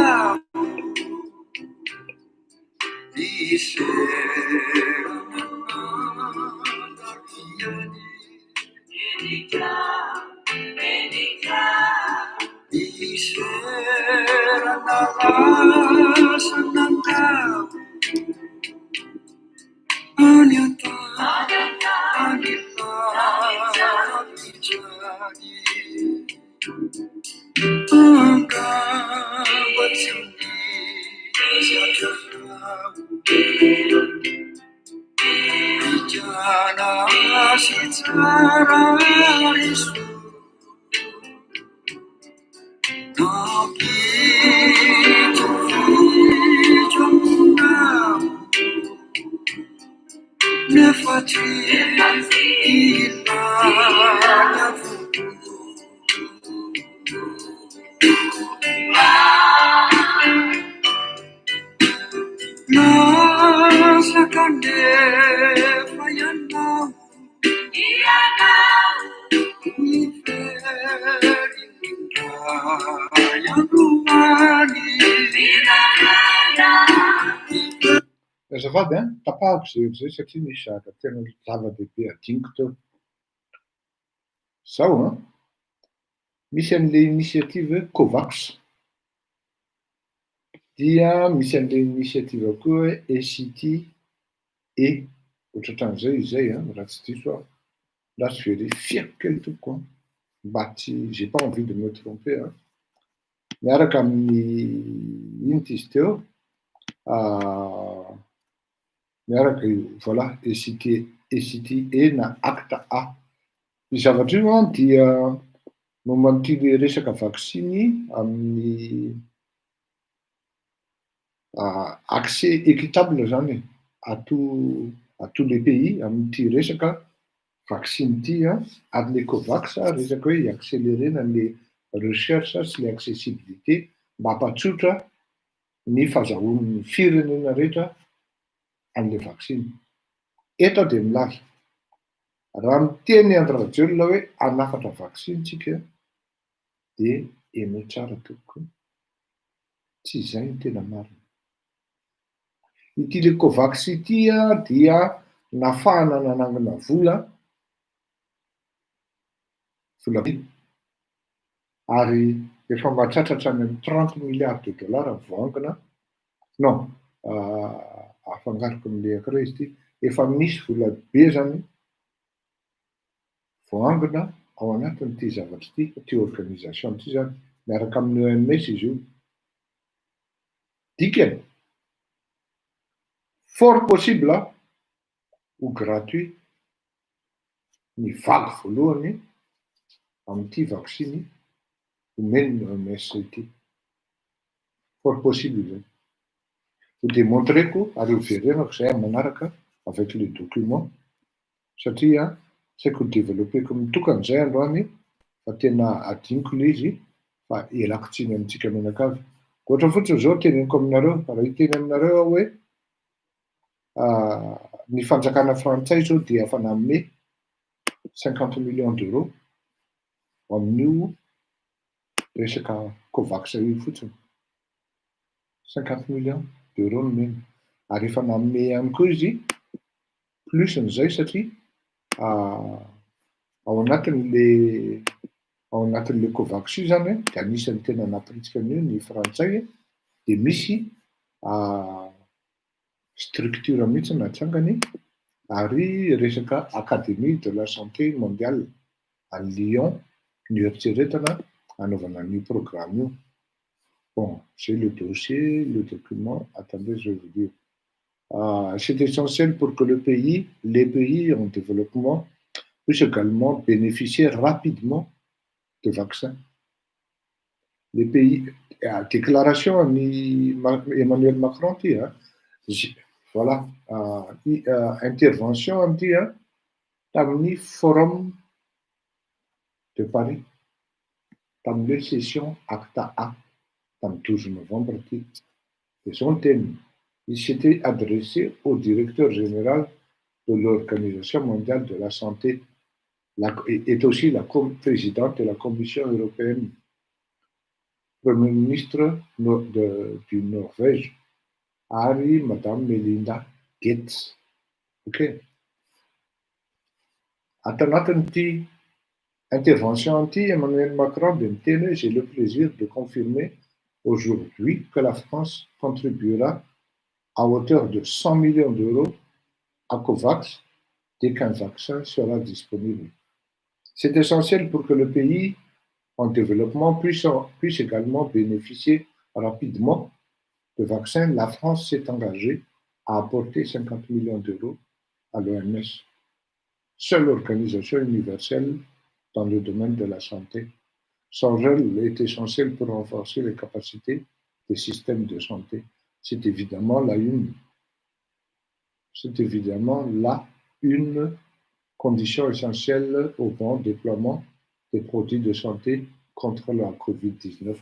Azafady an, tapahako izay hevitra izay satria nisy zavatra tena zava-dehibe adinoko teo. Zao an, misy an'ilay initiative hoe Covax, dia misy an'ilay initiative koa hoe ACT E, ohatrohatran'izay izy izay an, raha tsy diso aho. Lasa verifieko kely tompoko an, mba tsy, j'ai pas envie de me tromper an. Miaraka amin'ny ino ty izy teo, miaraka io, voilà, ACT, ACT E na acte A. Io zavatra io an dia momba an'ity le resaka vaksiny amin'ny accès équitable zany e, à tout à tous les pays amin'ity resaka vaksiny ity an, ary le Covax resaka hoe hi-accélérer-na le recherche sy le accessibilité mba hampatsotra ny fahazahoan'ny firenena rehetra an'le vaksiny. Eto aho dia milaza, raha miteny Andry Rajoelina hoe hanafatra vaksiny tsika dia henoy tsara tompoko, tsy izay no tena marina. Ity le Covax ity dia nafahana nanangona vola, vola be, ary efa mahatratra hatrany amin'ny 30 milliards de dollars ny voaangona, non, afangaroko amle ankiray izy ity, efa misy vola be zany voaangona ao anatin'ity zavatra ity, ity organisation ity zany, miaraka amin'ny OMS izy io. Dikany, fort possible ho gratuit ny vague voalohany amin'ity vaksiny omen'ny OMS ity. Fort possible zay. Ho démontreko ary ho verenako zay amin'ny manaraka avec le document satria tsy haiko ho développeko mitokana zay androany fa tena adinoko le izy fa ialako tsiny amintsika mianakavy. Ohatra fotsiny zao teneniko aminareo, raha hiteny aminareo aho hoe ny fanjakana frantsay zao dia efa nanome 50 millions d'euros amin'io resaka Covax io fotsiny. 50 millions d'euros nomeny. Ary efa nanome ihany koa izy plus n'izay satria ao anatin'le Covax io zany de anisan'ny tena nampiritsika an'io ny frantsay, de misy structure mihitsy natsangany ary resaka Académie de la santé mondiale any Lyon ny eritreretana anaovana an'io programme io. Bon, j'ai le dossier, le document, attendez, je vais vous dire. C'est essentiel pour que le pays, les pays en développement puissent également bénéficier rapidement de vaccins. Les pays, déclaration ny Emmanuel Macron ty a, voilà, intervention an'ity a tamin'ny forum de Paris, tamin'le session Acta A, tamin'ny 12 novembre ty. De zao ny teniny: il s'était adressé au directeur général de l'Organisation mondiale de la santé est aussi la présidente de la Commission européenne, premier ministre du Norvège ary Madame Melinda Gates. Ok, ato anatin'ity intervention ity, Emmanuel Macron de miteny hoe: "J'ai le plaisir de confirmer aujourd'hui que la France contribuera à hauteur de 100 millions d'euros à Covax dès qu'un vaccin sera disponible. C'est essentiel pour que le pays en développement puisse également bénéficier rapidement de vaccins. La France s'est engagée à apporter 50 millions d'euros à l'OMS, seule organisation universelle dans le domaine de la santé. Son rôle est essentiel pour renforcer les capacités des systèmes de santé. C'est évidemment là une condition essentielle au bon déploiement des produits de santé contre la Covid-19."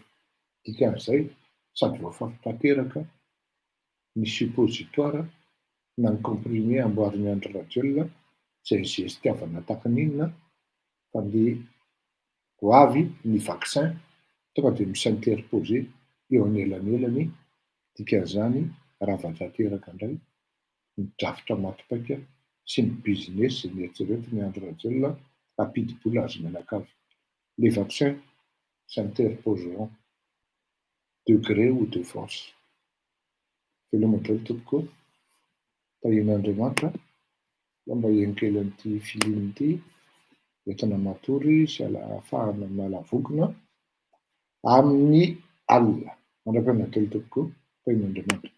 Dikan'izay, sady voafafa tanteraka ny suppositoire na ny comprimé amboariny Andry Rajoelina zay zestiavana takin'inona, fa ny ho avy ny vaccin tonga de mi-s'interposer eo anelanelany. Dikan'izany, raha tanteraka indray ny drafitra maty paika sy ny business ny eritreretiny Andry Rajoelina ampidi-bola azy mianakavy, les vaccins s'interposeront de gré ou de force. Veloma daholo tompoko, tahian'Andriamanitra la mba eny kely an'ity filiny ity entina matory sy ahafahana miala vokona amin'ny alina. Mandra-pihaona daholo tompoko, tahian'Andriamanitra.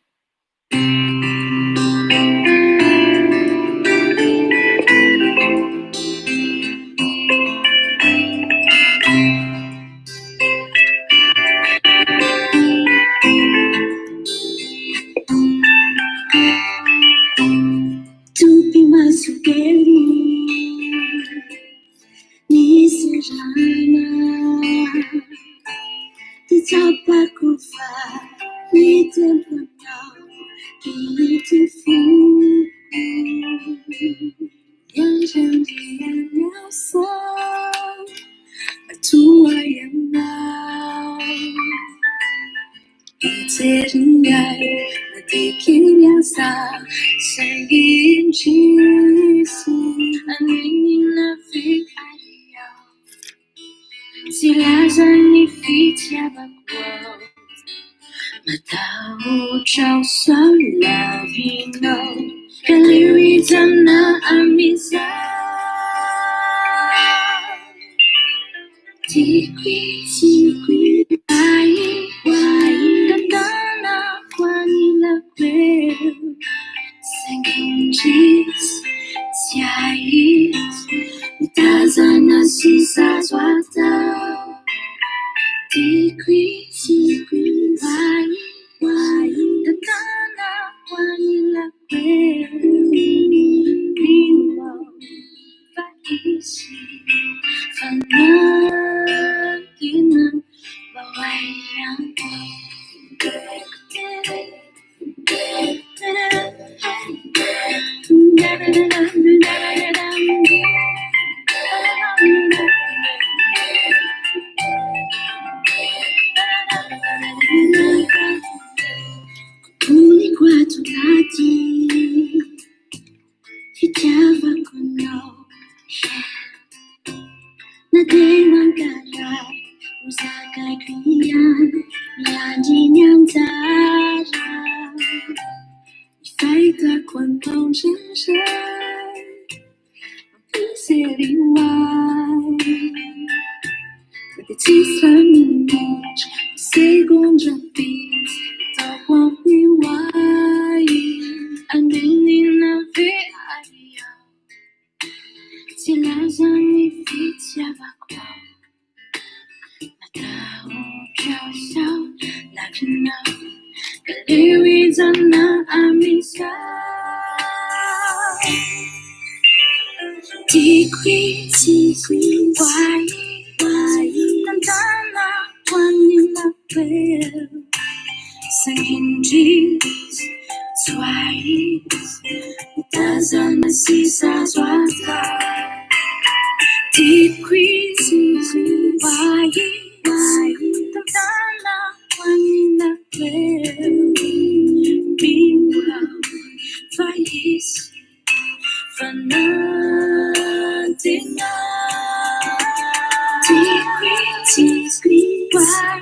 Topy maso kely nisy rana ty tsapako fa nitemponao ty foko iarandrianasa toa ianao ijery ahy. dia kely aza, saingy indrisy anenina ve ary aho? Tsy hilaza ny fitiavako ao, matahotra aho sao lavinao, ka aleo hijanona amin'izao. Tiako izy, tantanako anilako eo, saingy indrisy tsy hay izy, mitazana sisa azo atao. Tiako izy, tantanako anilako eo, mino aho fa hisy fanantenana mba ho ahy ihany. Kokoniko ato anaty fitiavako anao, yeah. Na dia mankarary ho zakaiko ihany, miandry ny anjara. Ny fahitako anao indraindray mampiseho ahy. Na dia tsisy raha minitra, segondra vitsy, ataoko ampy ho ahy. Anenina ve ary aho? Tsy hilaza ny fitiavako ao, matahotra aho sao lavinao, ka aleo hijanona amin'izao. Tiako izy, ho ahy, tantanako anilako eo, saingy indrisy tsy ho ahy izy, mitazana sisa azo atao. Tiako izy, ho ahy, tantanako anilako eo, mino aho fa hisy fanantenana. Tiako izy, ho ahy,